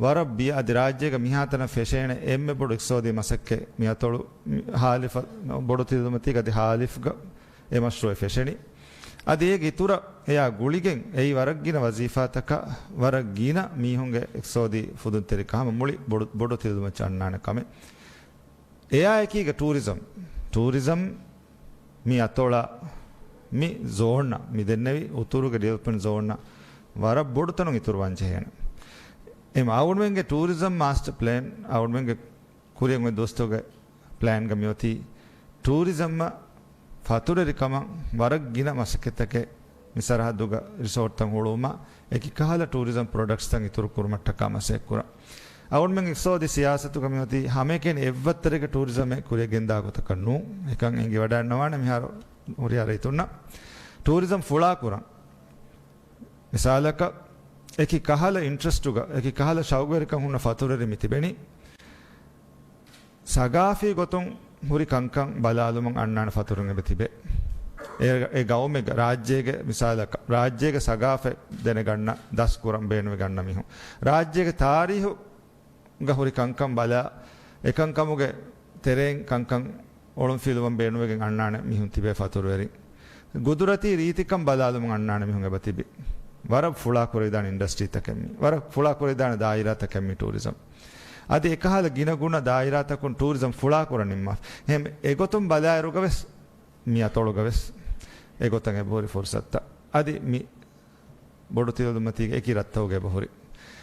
ވަރަށް ބިޔަ އަދި ރާއްޖޭގަ މިހާތަނަށް ފެށޭނެ އެންމެ ބޮޑު އިޤްތިޞާދީ މަސައްކަތް މި އަތޮޅު ހާލިފަ-، ބޮޑު ތިލަދުމަތީގަ އަދި ހާލިފްގަ އެ މަޝްރޫޢެއް ފެށެނީ. އަދި އޭގެ އިތުރަށް އެޔާ ގުޅިގެން އެއީ ވަރަށް ގިނަ ވަޒީފާތަކަށް ވަރަށް ގިނަ މީހުންގެ އިޤްތިޞާދީ ފުދުންތެރިކަން ހަމަ މުޅި ބޮޑު، ބޮޑު ތިލަދުމައްޗަށް އަންނާނެ ކަމެއް. އެޔާ އެކީގަ ޓޫރިޒަމް، ޓޫރިޒަމް މި އަތޮޅަށް، މި ޒޯނަށް، މި ދެންނެވި އުތުރުގެ ޑިވެލޮޕްމަންޓް ޒޯނަށް ވަރަށް ބޮޑު ތަނުން އިތުރުވާން ޖެހޭނެ. އެމަ އަޅުގަނޑުމެންގެ ޓޫރިޒަމް މާސްޓަ ޕްލޭން، އަޅުގަނޑުމެންގެ ކުރިއަށް އޮތް ދުވަސްތަކުގެ ޕްލޭންގަ މިއޮތީ ޓޫރިޒަމްއަށް ފަތުރުވެރިކަމަށް ވަރަށް ގިނަ މަސައްކަތްތަކެއް މި ސަރަހައްދުގަ ރިސޯޓްތައް ހުޅުވުމަށް އެކި ކަހަލަ ޓޫރިޒަމް ޕްރޮޑަކްޓްސްތައް އިތުރު ކުރުމަށްޓަކާ މަސައްކަތް ކުރަން. އަޅުގަނޑުމެން އިޤްތިޞާދީ ސިޔާސަތުގަ މިއޮތީ ހަމައެކަނި އެއްވައްތަރެއްގެ ޓޫރިޒަމެއް ކުރިއަށް ގެންދާ ގޮތަކަށް ނޫން. އެކަން އެނގިވަޑައިގަންނަވާނެ މިހާރު ހުރިހާ ރައްޔިތުންނަށް ޓޫރިޒަމް ފުޅާކުރަން. މިސާލަކަށް، އެކި ކަހަލަ އިންޓްރެސްޓުގަ، އެކި ކަހަލަ ޝައުގުވެރިކަން ހުންނަ ފަތުރުވެރިން މި ތިބެނީ، ސަގާފީ ގޮތުން ހުރި ކަންކަން ބަލާލުމުން އަންނާނެ ފަތުރުން އެބަ ތިބޭ. އެ، އެ ގައުމެއްގަ، ރާއްޖޭގެ މިސާލަކަށް، ރާއްޖޭގެ ސަގާފަތް ދެނެގަންނަ، ދަސްކުރަން ބޭނުންވެގަންނަ މީހުން، ރާއްޖޭގެ ތާރީހު ގަ ހުރި ކަންކަން ބަލާ، އެކަންކަމުގެ ތެރެއިން ކަންކަން އޮޅުންފިލުވަން ބޭނުންވެގެން އަންނާނެ މީހުން ތިބޭ ފަތުރުވެރިން. ގުދުރަތީ ރީތިކަން ބަލާލުމުން އަންނާނެ މީހުން އެބަ ތިބި. ވަރަށް ފުޅާ ކުރެވިދާނެ އިންޑަސްޓްރީތަކެއް މީ. ވަރަށް ފުޅާ ކުރެވިދާނެ ދާއިރާތަކެއް މީ ޓޫރިޒަމް. އަދި އެކަހަލަ ގިނަ ގުނަ ދާއިރާތަކުން ޓޫރިޒަމް ފުޅާ ކުރަން ނިންމާފަ. އެހެން އެގޮތުން ބަލާއިރުގަ ވެސް މި އަތޮޅުގަ ވެސް އެގޮތަށް އެބަހުރި ފުރުސަތުތައް. އަދި މި ބޮޑު ތިލަދުމަތީގެ އެކި ރަށްތަކުގަ އެބަހުރި.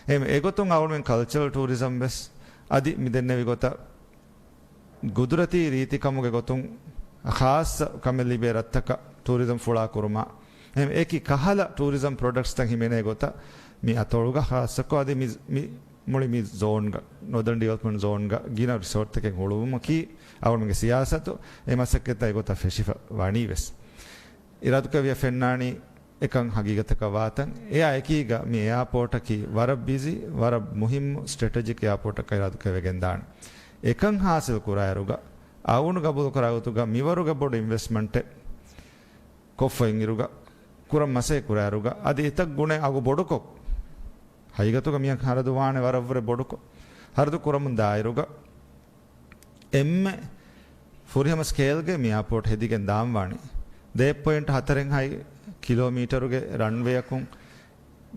އެހެން އެގޮތުން އަޅުމެން ކަލްޗަރަލް ޓޫރިޒަމް ވެސް އަދި މި ދެންނެވި ގޮތަށް ގުދުރަތީ ރީތިކަމުގެ ގޮތުން ޚާއްޞަ ކަމެއް ލިބޭ ރަށްތަކަށް ޓޫރިޒަމް ފުޅާ ކުރުމަށް. އެހެން އެކި ކަހަލަ ޓޫރިޒަމް ޕްރޮޑަކްޓްސްތައް ހިމެނޭ ގޮތަށް މި އަތޮޅުގަ ޚާއްޞަކޮށް އަދި މި، މި މުޅި މި ޒޯންގަ، ނޯދަރން ޑިވެލޮޕްމަންޓް ޒޯންގަ ގިނަ ރިސޯޓްތަކެއް ހުޅުވުމަކީ އަޅުމެންގެ ސިޔާސަތު. އެ މަސައްކަތްތައް އެގޮތަށް ފެށިފަ ވަނީ ވެސް. އިރާދުކުރެއްވިޔާ ފެންނާނީ އެކަން ހަގީގަތަކަށް ވާތަން. އެއާ އެކީގަ މި އެއާޕޯޓަކީ ވަރަށް ބިޒީ، ވަރަށް މުހިއްމު ސްޓްރެޓެޖިކް އެއާޕޯޓަކަށް އިރާދުކުރެވިގެންދާނެ. އެކަން ހާސިލް ކުރާއިރުގަ، އަޅުގަނޑު ގަބޫލުކުރާ ގޮތުގަ މިވަރުގެ ބޮޑު އިންވެސްޓްމަންޓެއް ކޮށްފައި އިރުގަ، ކުރަން މަސައްކަތް ކުރާއިރުގަ، އަދި އެތައް ގުނައެއް އަގު ބޮޑުކޮށް، ހަގީގަތުގަ މިއަށް ހަރަދު ވާނެ ވަރަށްވުރެ ބޮޑުކޮށް، ހަރަދު ކުރަމުން ދާއިރުގަ، އެންމެ ފުރިހަމަ ސްކޭލްގެ މި އެއާޕޯޓް ހެދިގެން ދާން ވާނީ. ދެ ޕޮއިންޓް ހަތަރެއް ހަތް ކިލޯމީޓަރުގެ ރަންވޭއަކުން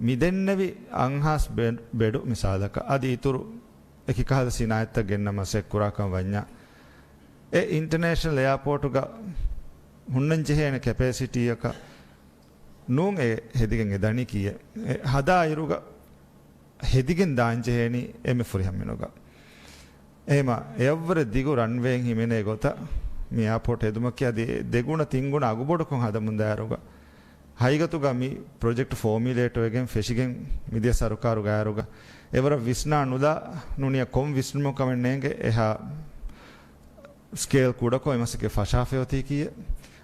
މި ދެންނެވި އަށްހާސް ބެ-، ބެޑު މިސާލަކަށް އަދި އިތުރު އެކި ކަހަލަ ސިނާއަތްތައް ގެންނަ މަސައްކަތް ކުރާކަން ވަންޏާ، އެ އިންޓަނޭޝަނަލް އެއާޕޯޓުގަ ހުންނަން ޖެހޭނެ ކެޕޭސިޓީއަކަށް ނޫން އެ ހެދިގެން އެ ދަނީ ކީއެއް. އެ ހަދާ އިރުގަ ހެދިގެން ދާން ޖެހޭނީ އެންމެ ފުރިހަމަ މިނުގަ. އެހެމަ އެއަށްވުރެ ދިގު ރަންވޭއެއް ހިމެނޭ ގޮތަށް މި އެއާޕޯޓް ހެދުމަކީ އަދި ދެގުނަ ތިންގުނަ އަގުބޮޑުކޮށް ހަދަމުން ދާއިރުގަ، ހަގީގަތުގަ މި ޕްރޮޖެކްޓް ފޯމިއުލޭޓް ވެގެން ފެށިގެން މިދިޔަ ސަރުކާރުގަ އައިރުގަ އެވަރަށް ވިސްނާ ނުލާ ނޫނިޔަ ކޮން ވިސްނުމަކަމެއް ނޭނގެ އެހާ ސްކޭލް ކުޑަކޮށް އެ މަސައްކަތް ފަށާފައި އޮތީ ކީއެއް.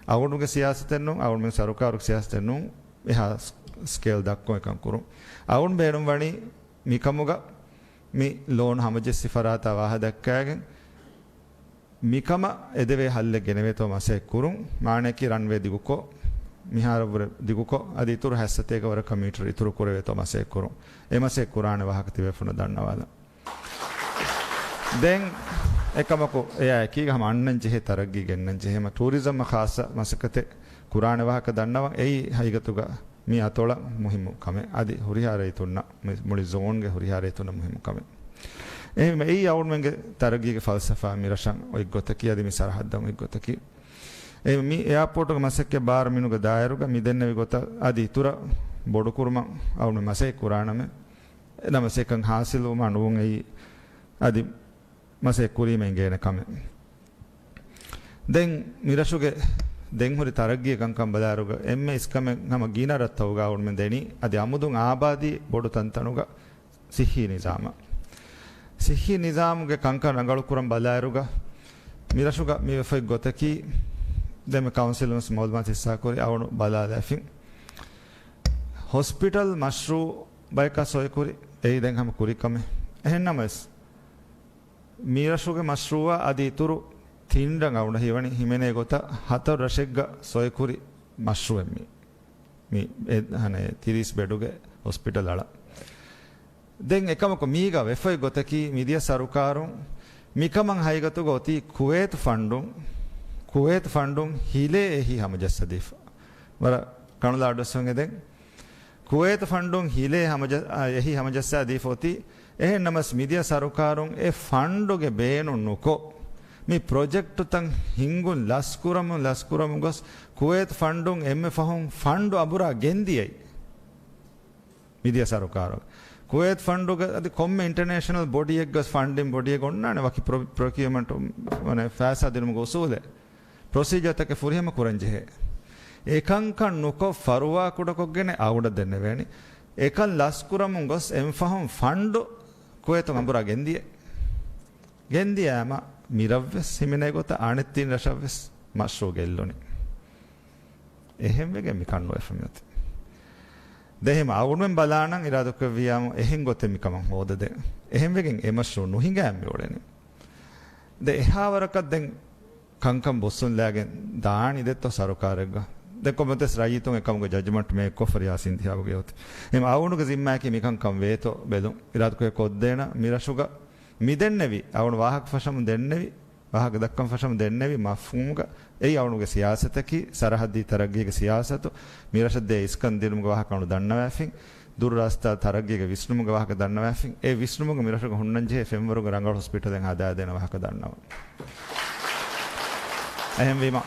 އަޅުގަނޑުގެ ސިޔާސަތެއް ނޫން، އަޅުގަނޑު ސަރުކާރުގެ ސިޔާސަތެއް ނޫން، އެހާ ސް-، ސްކޭލް ދަށްކޮށް އެކަން ކުރުން. އަޅުގަނޑު ބޭނުންވަނީ މިކަމުގަ މި ލޯން ހަމަޖެއްސި ފަރާތާ ވާހަ ދައްކައިގެން، މިކަމަށް އެދެވޭ ހައްލެއް ގެނެވޭތޯ މަސައްކަތް ކުރުން، މާނައަކީ ރަންވޭ ދިގުކޮށް، މިހާރަށްވުރެ ދިގުކޮށް، އަދި އިތުރު ހަތްސަތޭކަ ވަރަކަށް މީޓަރު އިތުރު ކުރެވޭތޯ މަސައްކަތް ކުރުން. އެ މަސައްކަތް ކުރާނެ ވާހަކަ ތިބޭފުޅުންނަށް ދަންނަވާލަން. ދެން އެކަމަކު އެއާ އެކީގަ ހަމަ އަންނަން ޖެހޭ ތަރައްގީ ގެންނަން ޖެހޭ ހަމަ ޓޫރިޒަމްއަށް ޚާއްޞަ މަސައްކަތެއް ކުރާނެ ވާހަކަ ދަންނަވަން. އެއީ ހަގީގަތުގަ މި އަތޮޅަށް މުހިއްމު ކަމެއް. އަދި ހުރިހާ ރައްޔިތުންނަށް، މި މުޅި ޒޯންގެ ހުރިހާ ރައްޔިތުންނަށް މުހިއްމު ކަމެއް. އެހެންވެ، އެއީ އަޅުގަނޑުމެންގެ ތަރައްގީގެ ފަލްސަފާ މި ރަށަށް އޮތް ގޮތަކީ، އަދި މި ސަރަހައްދަށް އޮތް ގޮތަކީ. އެ މި އެއާޕޯޓުގެ މަސައްކަތް ބާރަ މިނުގެ ދާއިރުގަ މި ދެންނެވި ގޮތަށް އަދި އިތުރަށް ބޮޑުކުރުމަށް އަޅުގަނޑު މަސައްކަތް ކުރާނަމޭ. ނަމަ އެކަން ހާސިލުވުމާ ނުވުން އެއީ އަދި މަސައްކަތް ކުރީމަ އިނގޭނެ ކަމެއް. ދެން މިރަށުގެ ދެން ހުރި ތަރައްގީ ކަންކަން ބަލާއިރުގަ އެންމެ އިސްކަމެއް ހަމަ ގިނަ ރަށްތަކުގަ އަޅުގަނޑުމެން ދެނީ އަދި އަމުދުން އާބާދީ ބޮޑު ތަންތަނުގަ ސިއްހީ ނިޒާމަށް. ސިއްހީ ނިޒާމުގެ ކަންކަން ރަނގަޅުކުރަން ބަލާއިރުގަ، މިރަށުގަ މިވެފައި ގޮތަކީ، ދެންމެ ކައުންސިލުން މައުލޫމާތު ހިއްސާކުރި އަވަނު ބަލާލައިފިން. ހޮސްޕިޓަލް މަޝްރޫއު ބަޔަކާ ސޮއިކުރި، އެއީ ދެން ހަމަ ކުރި ކަމެއް. އެހެންނަމަވެސް، މިރަށުގެ މަޝްރޫއާ އަދި އިތުރު ތިން ރަށް އަވަނަށް ހީވަނީ ހިމެނޭ ގޮތަށް ހަތަރު ރަށެއްގަ ސޮއިކުރި މަޝްރޫއެއް މި. މި އެ-، ހަނެ ތިރީސް ބެޑުގެ ހޮސްޕިޓަލް އަޅަ. ދެން އެކަމަކު މީގަ ވެފައި ގޮތަކީ މިދިޔަ ސަރުކާރުން މިކަމަށް ހައިގަތުގަ އޮތީ ކުވޭތު ފަންޑުން، ކުވޭތު ފަންޑުން ހިލޭ އެހީ ހަމަޖައްސަދީފަ. ވަރަށް ކަނުލާ އަޑުއައްސަވަން އެދެން. ކުވޭތު ފަންޑުން ހިލޭ ހަމަޖަ-، އާ، އެހީ ހަމަޖައްސާދީފަ އޮތީ. އެހެން ނަމަސް މިދިޔަ ސަރުކާރުން އެ ފަންޑުގެ ބޭނުން ނުކޮށް، މި ޕްރޮޖެކްޓުތައް ހިންގުން ލަސްކުރަމުން، ލަސްކުރަމުން ގޮސް ކުވޭތު ފަންޑުން އެންމެ ފަހުން ފަންޑު އަނބުރާ ގެންދިޔައީ. މިދިޔަ ސަރުކާރު ކުވޭތު ފަންޑުގަ އަދި ކޮންމެ އިންޓަރނޭޝަނަލް ބޮޑީއެއްގަ ފަންޑިން ބޮޑީއެއް އޮންނާނެ ވަކި ޕްރޮ-، ޕްރޮކިއުމަންޓް ފައިސާ ދިނުމުގެ އުސޫލެއް. ޕްރޮސީޖަރތަކެއް ފުރިހަމަ ކުރަންޖެހޭ. އެކަންކަން ނުކޮށް ފަރުވާ ކުޑަކޮށްގެނެ އަވަނަށް ދެންނެވޭނެ. އެކަން ލަސްކުރަމުން ގޮސް އެންމެފަހުން ފަންޑު ކުވޭތުން އަނބުރާ ގެންދިޔަ. ގެންދިޔައިމަ މިރަށްވެސް ހިމެނޭ ގޮތަށް އަނެއް ތިން ރަށަށްވެސް މަޝްރޫ ގެއްލުނި. އެހެންވެގެން މިކަން ނުވެފަ މިއޮތީ. ދެން އަޅުގަނޑުމެން ބަލާނަން އިރާދަކުރެއްވިއްޔާމު އެހެން ގޮތެއް މިކަމަށް ހޯދަދޭ. އެހެންވެގެން އެ މަޝްރޫ ނުހިނގާ މިއުޅެނީ. ދެން އެހާ ވަރަކަށް ދެން ކަންކަން ބޮއްސުންލާގެން ދާނީ ދެއްތޯ ސަރުކާރެއްގަ؟ ދެން ކޮންމެވެސް ރައްޔިތުން އެކަމުގެ ޖަޖްމަންޓް މޭކްކޮށްފަ ރިޔާސީ އިންތިހާބުގައި އޮތީ. އެހެން އަޅުގަނޑުގެ ޒިންމާއަކީ މިކަންކަން ވޭތޯ ބެލުން. އިރާދަކުރޭ ކޮށްދޭނަ މިރަށުގަ މިދެންނެވި، އަޅުގަނޑު ވާހަކަ ފަށަމުން ދެންނެވި، ވާހަކަ ދައްކަން ފަށަމުން ދެންނެވި މަފްހޫމުގަ އެއީ އަޅުގަނޑުގެ ސިޔާސަތަކީ، ސަރަހައްދީ ތަރައްގީގެ ސިޔާސަތު، މިރަށަށް ދޭ އިސްކަން ދިނުމުގެ ވާހަކަ އަޅުގަނޑު ދަންނަވައިފިން، ދުރު ރާސްތާ ތަރައްގީގެ ވިސްނުމުގެ ވާހަކަ ދަންނަވައިފިން، އެ ވިސްނުމުގަ މިރަށުގަ ހުންނަންޖެހޭ ފެންވަރުގެ ރަނގަޅު ހޮސްޕިޓަލެއް ހަދާދޭނެ ވާހަކަ ދަންނަވަން. އެހެންވީމަ،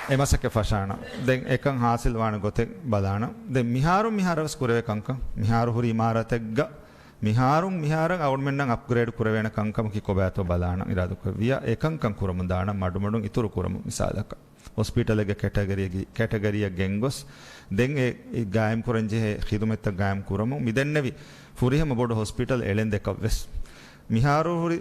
އެ މަސައްކަތް ފަށާނަ. ދެން އެކަން ހާސިލް ވާނެ ގޮތެއް ބަލާނަ. ދެން މިހާރު މިހާރަށް ވެސް ކުރެވޭ ކަންކަން، މިހާރު ހުރި އިމާރާތެއްގަ މިހާރުން މިހާރަށް އަޅުގަނޑުމެންނަށް އަޕްގްރޭޑް ކުރެވޭނެ ކަންކަމަކީ ކޮބާތޯ ބަލާނަ އިރާދަކުރެއްވިއްޔާ، އެކަންކަން ކުރަމުން ދާނަ މަޑުމަޑުން އިތުރު ކުރަމުން. މިސާލަކަށް، ހޮސްޕިޓަލެއްގެ ކެޓަގަރީއަކީ، ކެޓަގަރީއަށް ގެންގޮސް، ދެން އެ، އެ ގާއިމް ކުރަން ޖެހޭ ޚިދުމަތްތައް ގާއިމް ކުރަމުން. މި ދެންނެވި ފުރިހަމަ ބޮޑު ހޮސްޕިޓަލް އެޅެން ދެކަށްވެސް މިހާރު ހުރި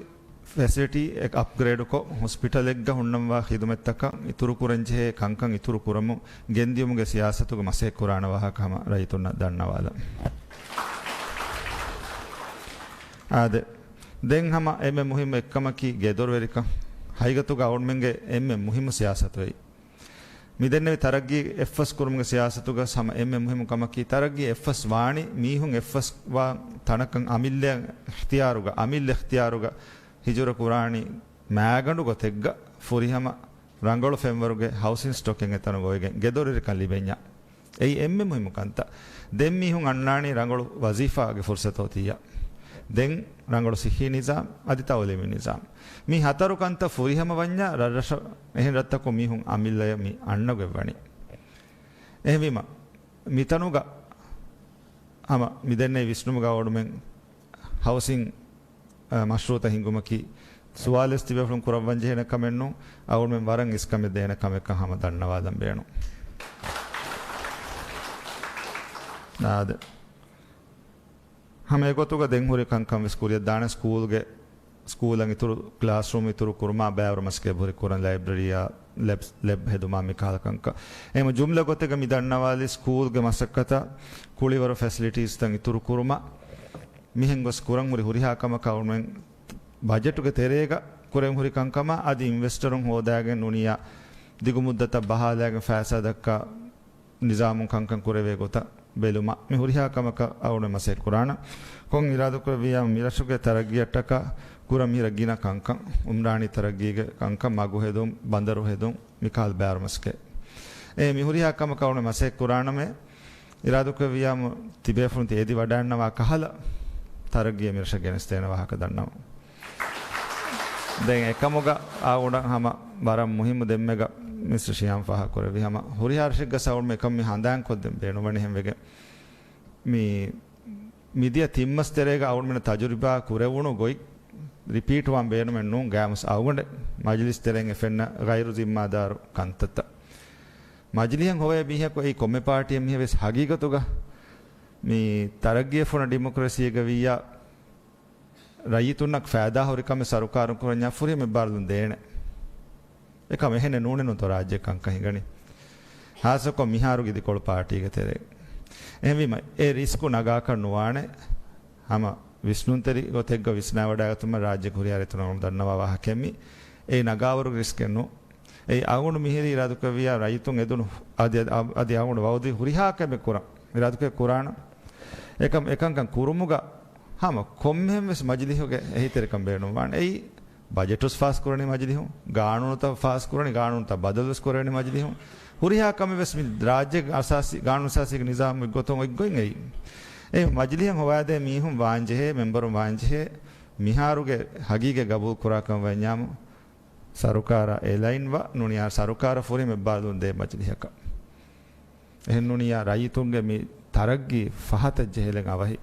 ފެސިލިޓީ އެ އަޕްގްރޭޑުކޮށް، ހޮސްޕިޓަލެއްގަ ހުންނަންވާ ޚިދުމަތްތަކަށް އިތުރުކުރަންޖެހޭ ކަންކަން އިތުރުކުރަމުން ގެންދިޔުމުގެ ސިޔާސަތުގަ މަސައްކަތްކުރާނެ ވާހަކަ ހަމަ ރައްޔިތުންނަށް ދަންނަވާލަން. އާދެ، ދެން ހަމަ އެންމެ މުހިއްމު އެއްކަމަކީ ގެދޮރުވެރިކަން. ހަގީގަތުގަ އަޅުގަނޑުމެންގެ އެންމެ މުހިއްމު ސިޔާސަތު އެއީ. މިދެންނެވި ތަރައްގީ އެއްފަސް ކުރުމުގެ ސިޔާސަތުގަ ހަމަ އެންމެ މުހިއްމު ކަމަކީ، ތަރައްގީ އެއްފަސް ވާނީ މީހުން އެއްފަސް ވާ ތަނަކަށް އަމިއްލަ އިޚްތިޔާރުގަ، އަމިއްލަ އިޚްތިޔާރުގަ ހިޖުރަ ކުރާނީ މާގަނޑު ގޮތެއްގަ ފުރިހަމަ ރަނގަޅު ފެންވަރުގެ ހައުސިން ސްޓޮކެއް އެތަނުގަ އޮވެގެން ގެދޮރުވެރިކަން ލިބެންޏާ. އެއީ އެންމެ މުހިއްމު ކަންތައް. ދެން މީހުން އަންނާނީ ރަނގަޅު ވަޒީފާގެ ފުރުސަތު އޮތިއްޔާ. ދެން ރަނގަޅު ސިއްހީ ނިޒާމް، އަދި ތައުލީމީ ނިޒާމް. މި ހަތަރު ކަންތައް ފުރިހަމަ ވަންޏާ ރަށްރަށަށް އެހެން ރަށްތަކުން މީހުން އަމިއްލަޔަށް މި އަންނަގޮތް ވަނީ. އެހެންވީމަ، މިތަނުގަ ހަމަ މިދެންނެވި ވިސްނުމުގަ އަޅުގަނޑުމެން ހައުސިން، އަ، މަޝްރޫއުތައް ހިންގުމަކީ ސުވާލެއް ތިބޭފުޅުން ކުރައްވަން ޖެހޭނެ ކަމެއް ނޫން، އަޅުގަނޑުމެން ވަރަށް އިސްކަމެއް ދޭނެ ކަމެއްކަން ހަމަ ދަންނަވާލަން ބޭނުން. އާދެ. ހަމަ އެގޮތުގަ ދެން ހުރި ކަންކަން ވެސް ކުރިއަށް ދާނެ، ސްކޫލްގެ، ސްކޫލަށް އިތުރު ކްލާސްރޫމް އިތުރު ކުރުމާ، ބައިވަރު މަސައްކަތް ހުރި ކުރަން، ލައިބްރަރީއާ، ލެބް، ލެބް ހެދުމާ، މި ކަހަލަ ކަންކަން. އެހެން ޖުމްލަ ގޮތެއްގަ މި ދަންނަވާލި ސްކޫލްގެ މަސައްކަތަށް ކުޅިވަރު ފެސިލިޓީސްތައް އިތުރު ކުރުމަށް، މިހެން ގޮސް ކުރަން ހުރި ހުރިހާ ކަމަކަށް އަޅުގަނޑުމެން ބަޖެޓުގެ ތެރޭގަ ކުރެން ހުރި ކަންކަމާ، އަދި އިންވެސްޓަރުން ހޯދާގެން ނޫނިއްޔާ ދިގު މުއްދަތަށް ބަހާލާގެން ފައިސާ ދައްކާ ނިޒާމުން ކަންކަން ކުރެވޭ ގޮތަށް ބެލުމަށް މި ހުރިހާ ކަމަކަށް އަޅުގަނޑު މަސައްކަތް ކުރާނަން. ކޮން އިރާދަކުރެއްވިއްޔާ މިރަށުގެ ތަރައްގީއަށްޓަކާ ކުރަން މިހިރަ ގިނަ ކަންކަން، އުމްރާނީ ތަރައްގީގެ ކަންކަން، މަގު ހެދުން، ބަނދަރު ހެދުން، މިކަހަލަ ބައިވަރު މަސައްކަތް. އެ މި ހުރިހާ ކަމަކަށް އަޅުގަނޑު މަސައްކަތް ކުރާނަމޭ. އިރާދަކުރެއްވިއްޔާމު ތިބޭފުޅުން ތި އެދި ވަޑައިގަންނަވާ ކަހަލަ ތަރައްގީއެއް މިރަށަށް ގެނެސްދޭނެ ވާހަކަ ދަންނަވަން. ދެން އެކަމުގަ އަޅުގަނޑަށް ހަމަ ވަރަށް މުހިއްމު ދެންމެގަ މިސްޓަރ ޝިޔާމް ފާހަގަކުރެއްވި ހަމަ ހުރިހާ ރަށެއްގަ އަޅުގަނޑު މިކަން މި ހަނދާންކޮށްދޭން ބޭނުންވަނީ ހެންވެގެން. މި، މިދިޔަ ތިން މަސް ތެރޭގަ އަޅުގަނޑުމެންނަށް ތަޖުރިބާ ކުރެވުނު ގޮތް ރިޕީޓްވާން ބޭނުމެއް ނޫން، ގާމުސް އަޅުގަނޑެއް މަޖިލިސް ތެރެއިން އެ ފެންނަ ޣައިރު ޒިންމާދާރު ކަންތައްތައް. މަޖިލީހަށް ހޮވޭ މީހަކު އެއީ ކޮންމެ ޕާޓީއެއް މީހެއް ވެސް ހަގީގަތުގަ މި ތަރައްގީއެއް ފޮނަ ޑިމޮކްރަސީއެއްގަ ވިއްޔާ، ރައްޔިތުންނަށް ފައިދާ ހުރި ކަމެއް ސަރުކާރުން ކުރަންޏާ ފުރިހަމަ އެއްބާރުލުން ދޭނެ. އެކަމް އެހެނެއް ނޫނެއްނުތޯ ރާއްޖެ ކަންކަން ހިނގަނީ. ހާއްސަކޮށް މިހާރު އިދިކޮޅު ޕާޓީގެ ތެރޭ. އެހެންވީމަ، އެ ރިސްކު ނަގާކަށް ނުވާނެ. ހަމަ ވިސްނުންތެރި ގޮތެއްގަ ވިސްނާވަޑައިގަތުމަށް ރާއްޖޭގެ ހުރިހާ ރައްޔިތުން އަޅުގަނޑު ދަންނަވާ ވާހަކައެއް މީ. އެއީ ނަގާވަރުގެ ރިސްކެއް ނޫން. އެއީ އަޅުގަނޑު މިހިރީ އިރާދަކުރެއްވިއްޔާ ރައްޔިތުން އެދުނު އަދި، އަދި އަޅުގަނޑު ވައުދުވި ހުރިހާ ކަމެއް ކުރަން. އިރާދަކުރެއް ކުރާނަން. އެކަމް، އެކަންކަން ކުރުމުގަ ހަމަ ކޮންމެހެން ވެސް މަޖިލީހުގެ އެހީތެރިކަން ބޭނުންވާނެ. އެއީ ބަޖެޓުސް ފާސް ކުރަނީ މަޖިލީހުން، ގާނޫނުތައް ފާސް ކުރަނީ، ގާނޫނުތައް ބަދަލުވެސް ކުރެވެނީ މަޖިލީހުން. ހުރިހާ ކަމެއް ވެސް މި ރާއްޖޭގެ އަސާސީ، ގާނޫނު އަސާސީގެ ނިޒާމު އޮތްގޮތުން އޮތްގޮތް އެއީ. އެ މަޖިލީހަށް ހޮވާދޭ މީހުން ވާންޖެހޭ، މެމްބަރުން ވާންޖެހޭ، މިހާރުގެ ހަގީގަތް ގަބޫލު ކުރާކަން ވަންޏާމު، ސަރުކާރާ އެލައިންވާ ނޫނިޔާ ސަރުކާރަށް ފުރިހަމަ އެއްބާރުލުން ދޭ މަޖިލީހަކަށް. އެހެން ނޫނިޔާ ރައްޔިތުންގެ މި ތަރައްގީ ފަހަތަށް ޖެހިލެން އަވަހި.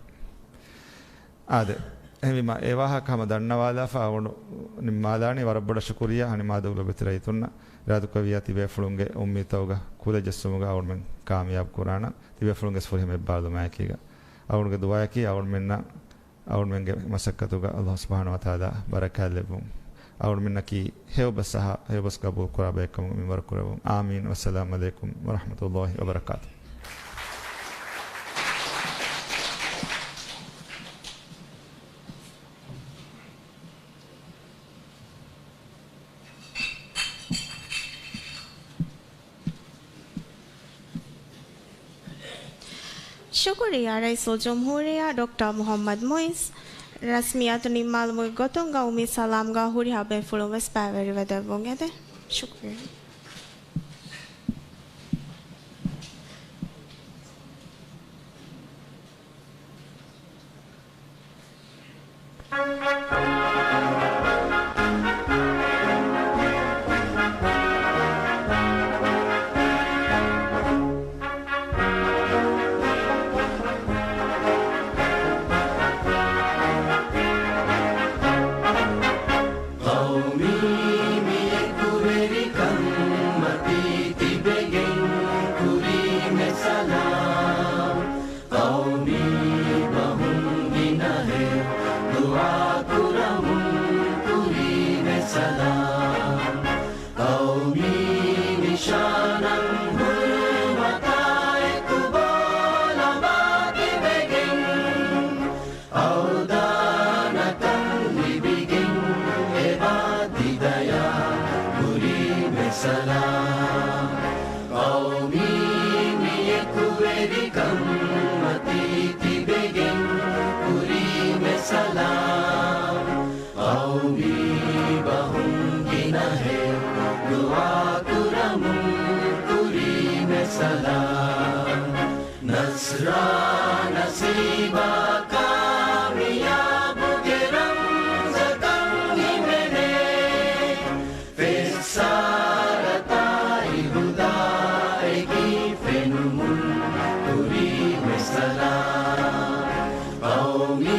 އާދެ، އެހެންވީމަ، އެ ވާހަކަ ހަމަ ދަންނަވާލާފަ އަޅުގަނޑު ނިންމާލާނީ. ވަރަށް ބޮޑަށް ޝުކުރިއްޔާ ހަނިމާދޫ ލޮބުވެތި ރައްޔިތުންނަށް. އިރާދަކުރެއްވިއްޔާ ތިބޭފުޅުންގެ އުއްމީދުތަކުގަ ކުލަ ޖެއްސުމުގަ އަޅުގަނޑުމެން ކާމިޔާބު ކުރާނަން. ތިބޭފުޅުންގެ ފުރިހަމަ އެއްބާރުލުމާއެކީގަ. އަޅުގަނޑުގެ ދުޢާއަކީ އަޅުގަނޑުމެންނަށް އަޅުގަނޑުމެންގެ މަސައްކަތުގަ ﷲ ސުބްޙާނަހޫ ވަތަޢާލާ ބަރަކާތްލެއްވުން. އަޅުގަނޑުމެންނަކީ ހެޔޮބަސް އަހާ، ހެޔޮބަސް ގަބޫލުކުރާ ބައެއްކަމުގަ މިންވަރު ކުރެވުން. އާމީން. ވައްސަލާމް ޢަލައިކުމް ވަރަޙްމަތުﷲ ވަބަރަކާތުހު. ޝުކުރިއްޔާ ރައީސުލްޖުމްހޫރިއްޔާ ޑޮކްޓަރ މުޙައްމަދު މުޢިއްޒު، ރަސްމިއްޔާތު ނިންމާލުމުގެ ގޮތުން ގައުމީ ސަލާމްގާ ހުރިހާ ބޭފުޅުން ވެސް ބައިވެރިވެދެއްވުން އެދެން. ޝުކުރިއްޔާ. ޤައުމީ މި އެކުވެރިކަން މަތީ ތިބެގެން ކުރީމެ ސަލާމް. ޤައުމީ ބަހުން ގިނަހެއް ދުޢާ ކުރަމުން ކުރީމެ ސަލާމް. ޤައުމީ ނިޝާނަށް ހުރުމަތާ އެކު ބޯލަމާ ތިބެގެން، އަވްދާނަކަން ލިބިގެން އެބާ ދިދަޔާ ކުރީމެ ސަލާމް. ޤައުމީ މި އެކުވެރިކަން މަތީ ތިބެގެން ކުރީމެ ސަލާމް. ޤައުމީ ބަހުން ގިނަހެއް ދުޢާ ކުރަމުން ކުރީމެ ސަލާމް. ނަޞްރާ ނަސީބާ ކާމިޔާބުގެ ރަމްޒަކަށް ހިމެނޭ. ފެއްސާރަތާއި ހުދާއެކީ ފެނުމުން ކުރީމެ ސަލާމް. ޤައުމީ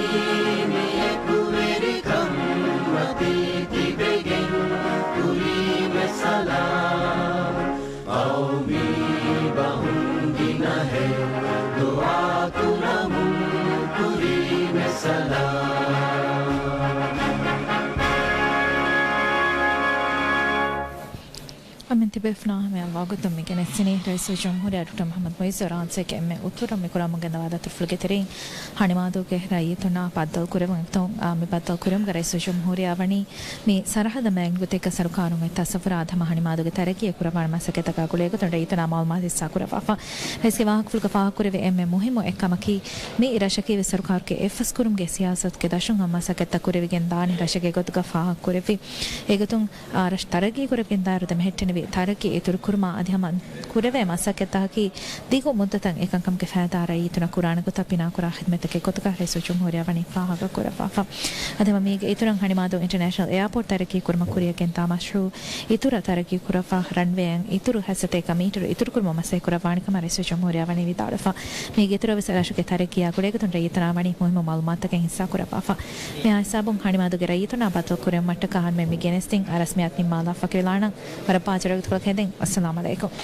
މި އެކުވެރިކަން މަތީ ތިބެގެން ކުރީމެ ސަލާމް. ޤައުމީ ބަހުން ގިނަހެއް ދުޢާ ކުރަމުން ކުރީމެ ސަލާމް. އަމިން ތިބޭފުޅާ ހަމަޔަށް ވަގުތުން މި ގެނެސްދިނީ ރައީސުލްޖުމްހޫރިއްޔާ ޑޮކްޓަރ މުޙައްމަދު މުޢިއްޒު ރާންސޭގެ އެންމެ އުތުރަށް މި ކުރަމުން ގެންދަވާ ދަތުރުފުޅުގެ ތެރެއިން ހަނިމާދޫގެ ރައްޔިތުންނާ ބައްދަލު ކުރެވުން އެގޮތުން، އާ، މި ބައްދަލު ކުރެވުމުގަ ރައީސުލްޖުމްހޫރިއްޔާ ވަނީ މި ސަރަހައްދަށް މައިގަނޑު ގޮތެއްގަ ސަރުކާރުން އޮތް ތަސައްވުރާ އަދި ހަމަ ހަނިމާދޫގެ ތަރައްގީއަށް ކުރައްވާނެ މަސައްކަތްތަކާ ގުޅޭ ގޮތުން ރައްޔިތުންނާ މަޢުލޫމާތު ހިއްސާ ކުރައްވާފަ. ރައީސްގެ ވާހަކަފުޅުގަ ފާހަގަކުރެވޭ އެންމެ މުހިއްމު އެއްކަމަކީ، މި ރަށަކީ ވެސް ސަރުކާރުގެ އެއްފަސް ކުރުމުގެ ސިޔާސަތުގެ ދަށުން ހަމަ މަސައްކަތްތައް ކުރެވިގެން ދާނެ ރަށެއްގެ ގޮތުގަ ފާހަގަކުރެއްވި. އެގޮތުން، އާ، ރަށު ތަރައްގީ ކުރެވިގެން ދާއިރު ދެމެހެއްޓެނިވި ތަރައްގީ އިތުރު ކުރުމާ އަދި ހަމަ ކުރެވޭ މަސައްކަތްތަކަކީ ދިގު މުއްދަތަށް އެކަންކަމުގެ ފައިދާ ރައްޔިތުންނަށް ކުރާނެ ގޮތަށް ބިނާކުރާ ޚިދުމަތްތަކެއް ގޮތުގަ ރައީސުލްޖުމްހޫރިއްޔާ ވަނީ ފާހަގަކުރައްވާފަ. އަދި ހަމަ މީގެ އިތުރަށް ހަނިމާދޫ އިންޓަރނޭޝަނަލް އެއާޕޯޓް ތަރައްގީ ކުރުމަށް ކުރިއަށް ގެންދާ މަޝްރޫއު އިތުރަށް ތަރައްގީ ކުރައްވާ ރަންވޭއަށް އިތުރު ހަސަތޭކަ މީޓަރު އިތުރުކުރުމަށް މަސައްކަތް ކުރައްވާނެ ކަމަށް ރައީސުލްޖުމްހޫރިއްޔާ ވަނީ ވިދާޅުވެފަ. މީގެ އިތުރަށް ވެސް ރަށުގެ ތަރައްގީއާ ގުޅޭގޮތުން ރައްޔިތުންނާ ވަނީ މުހިއްމު މަޢުލޫމާތުތަކެއް ހިއްސާކުރައްވާފަ. މިހާ ހިސާބުން ހަނިމާދޫގެ ރައްޔިތުންނާ ބައްދަލު ކުރެވުމަށްޓަކާ ހަންމެ މި ގެނެސްދިން އާ ރަސްމިއްޔާތު ނިންމާލާފަ ކިރިލާނަން. ވަރަށް ބާ ޖަރުގަތުކޮޅަކަށް ހެދެން. އައްސަލާމް ޢަލައިކުމް.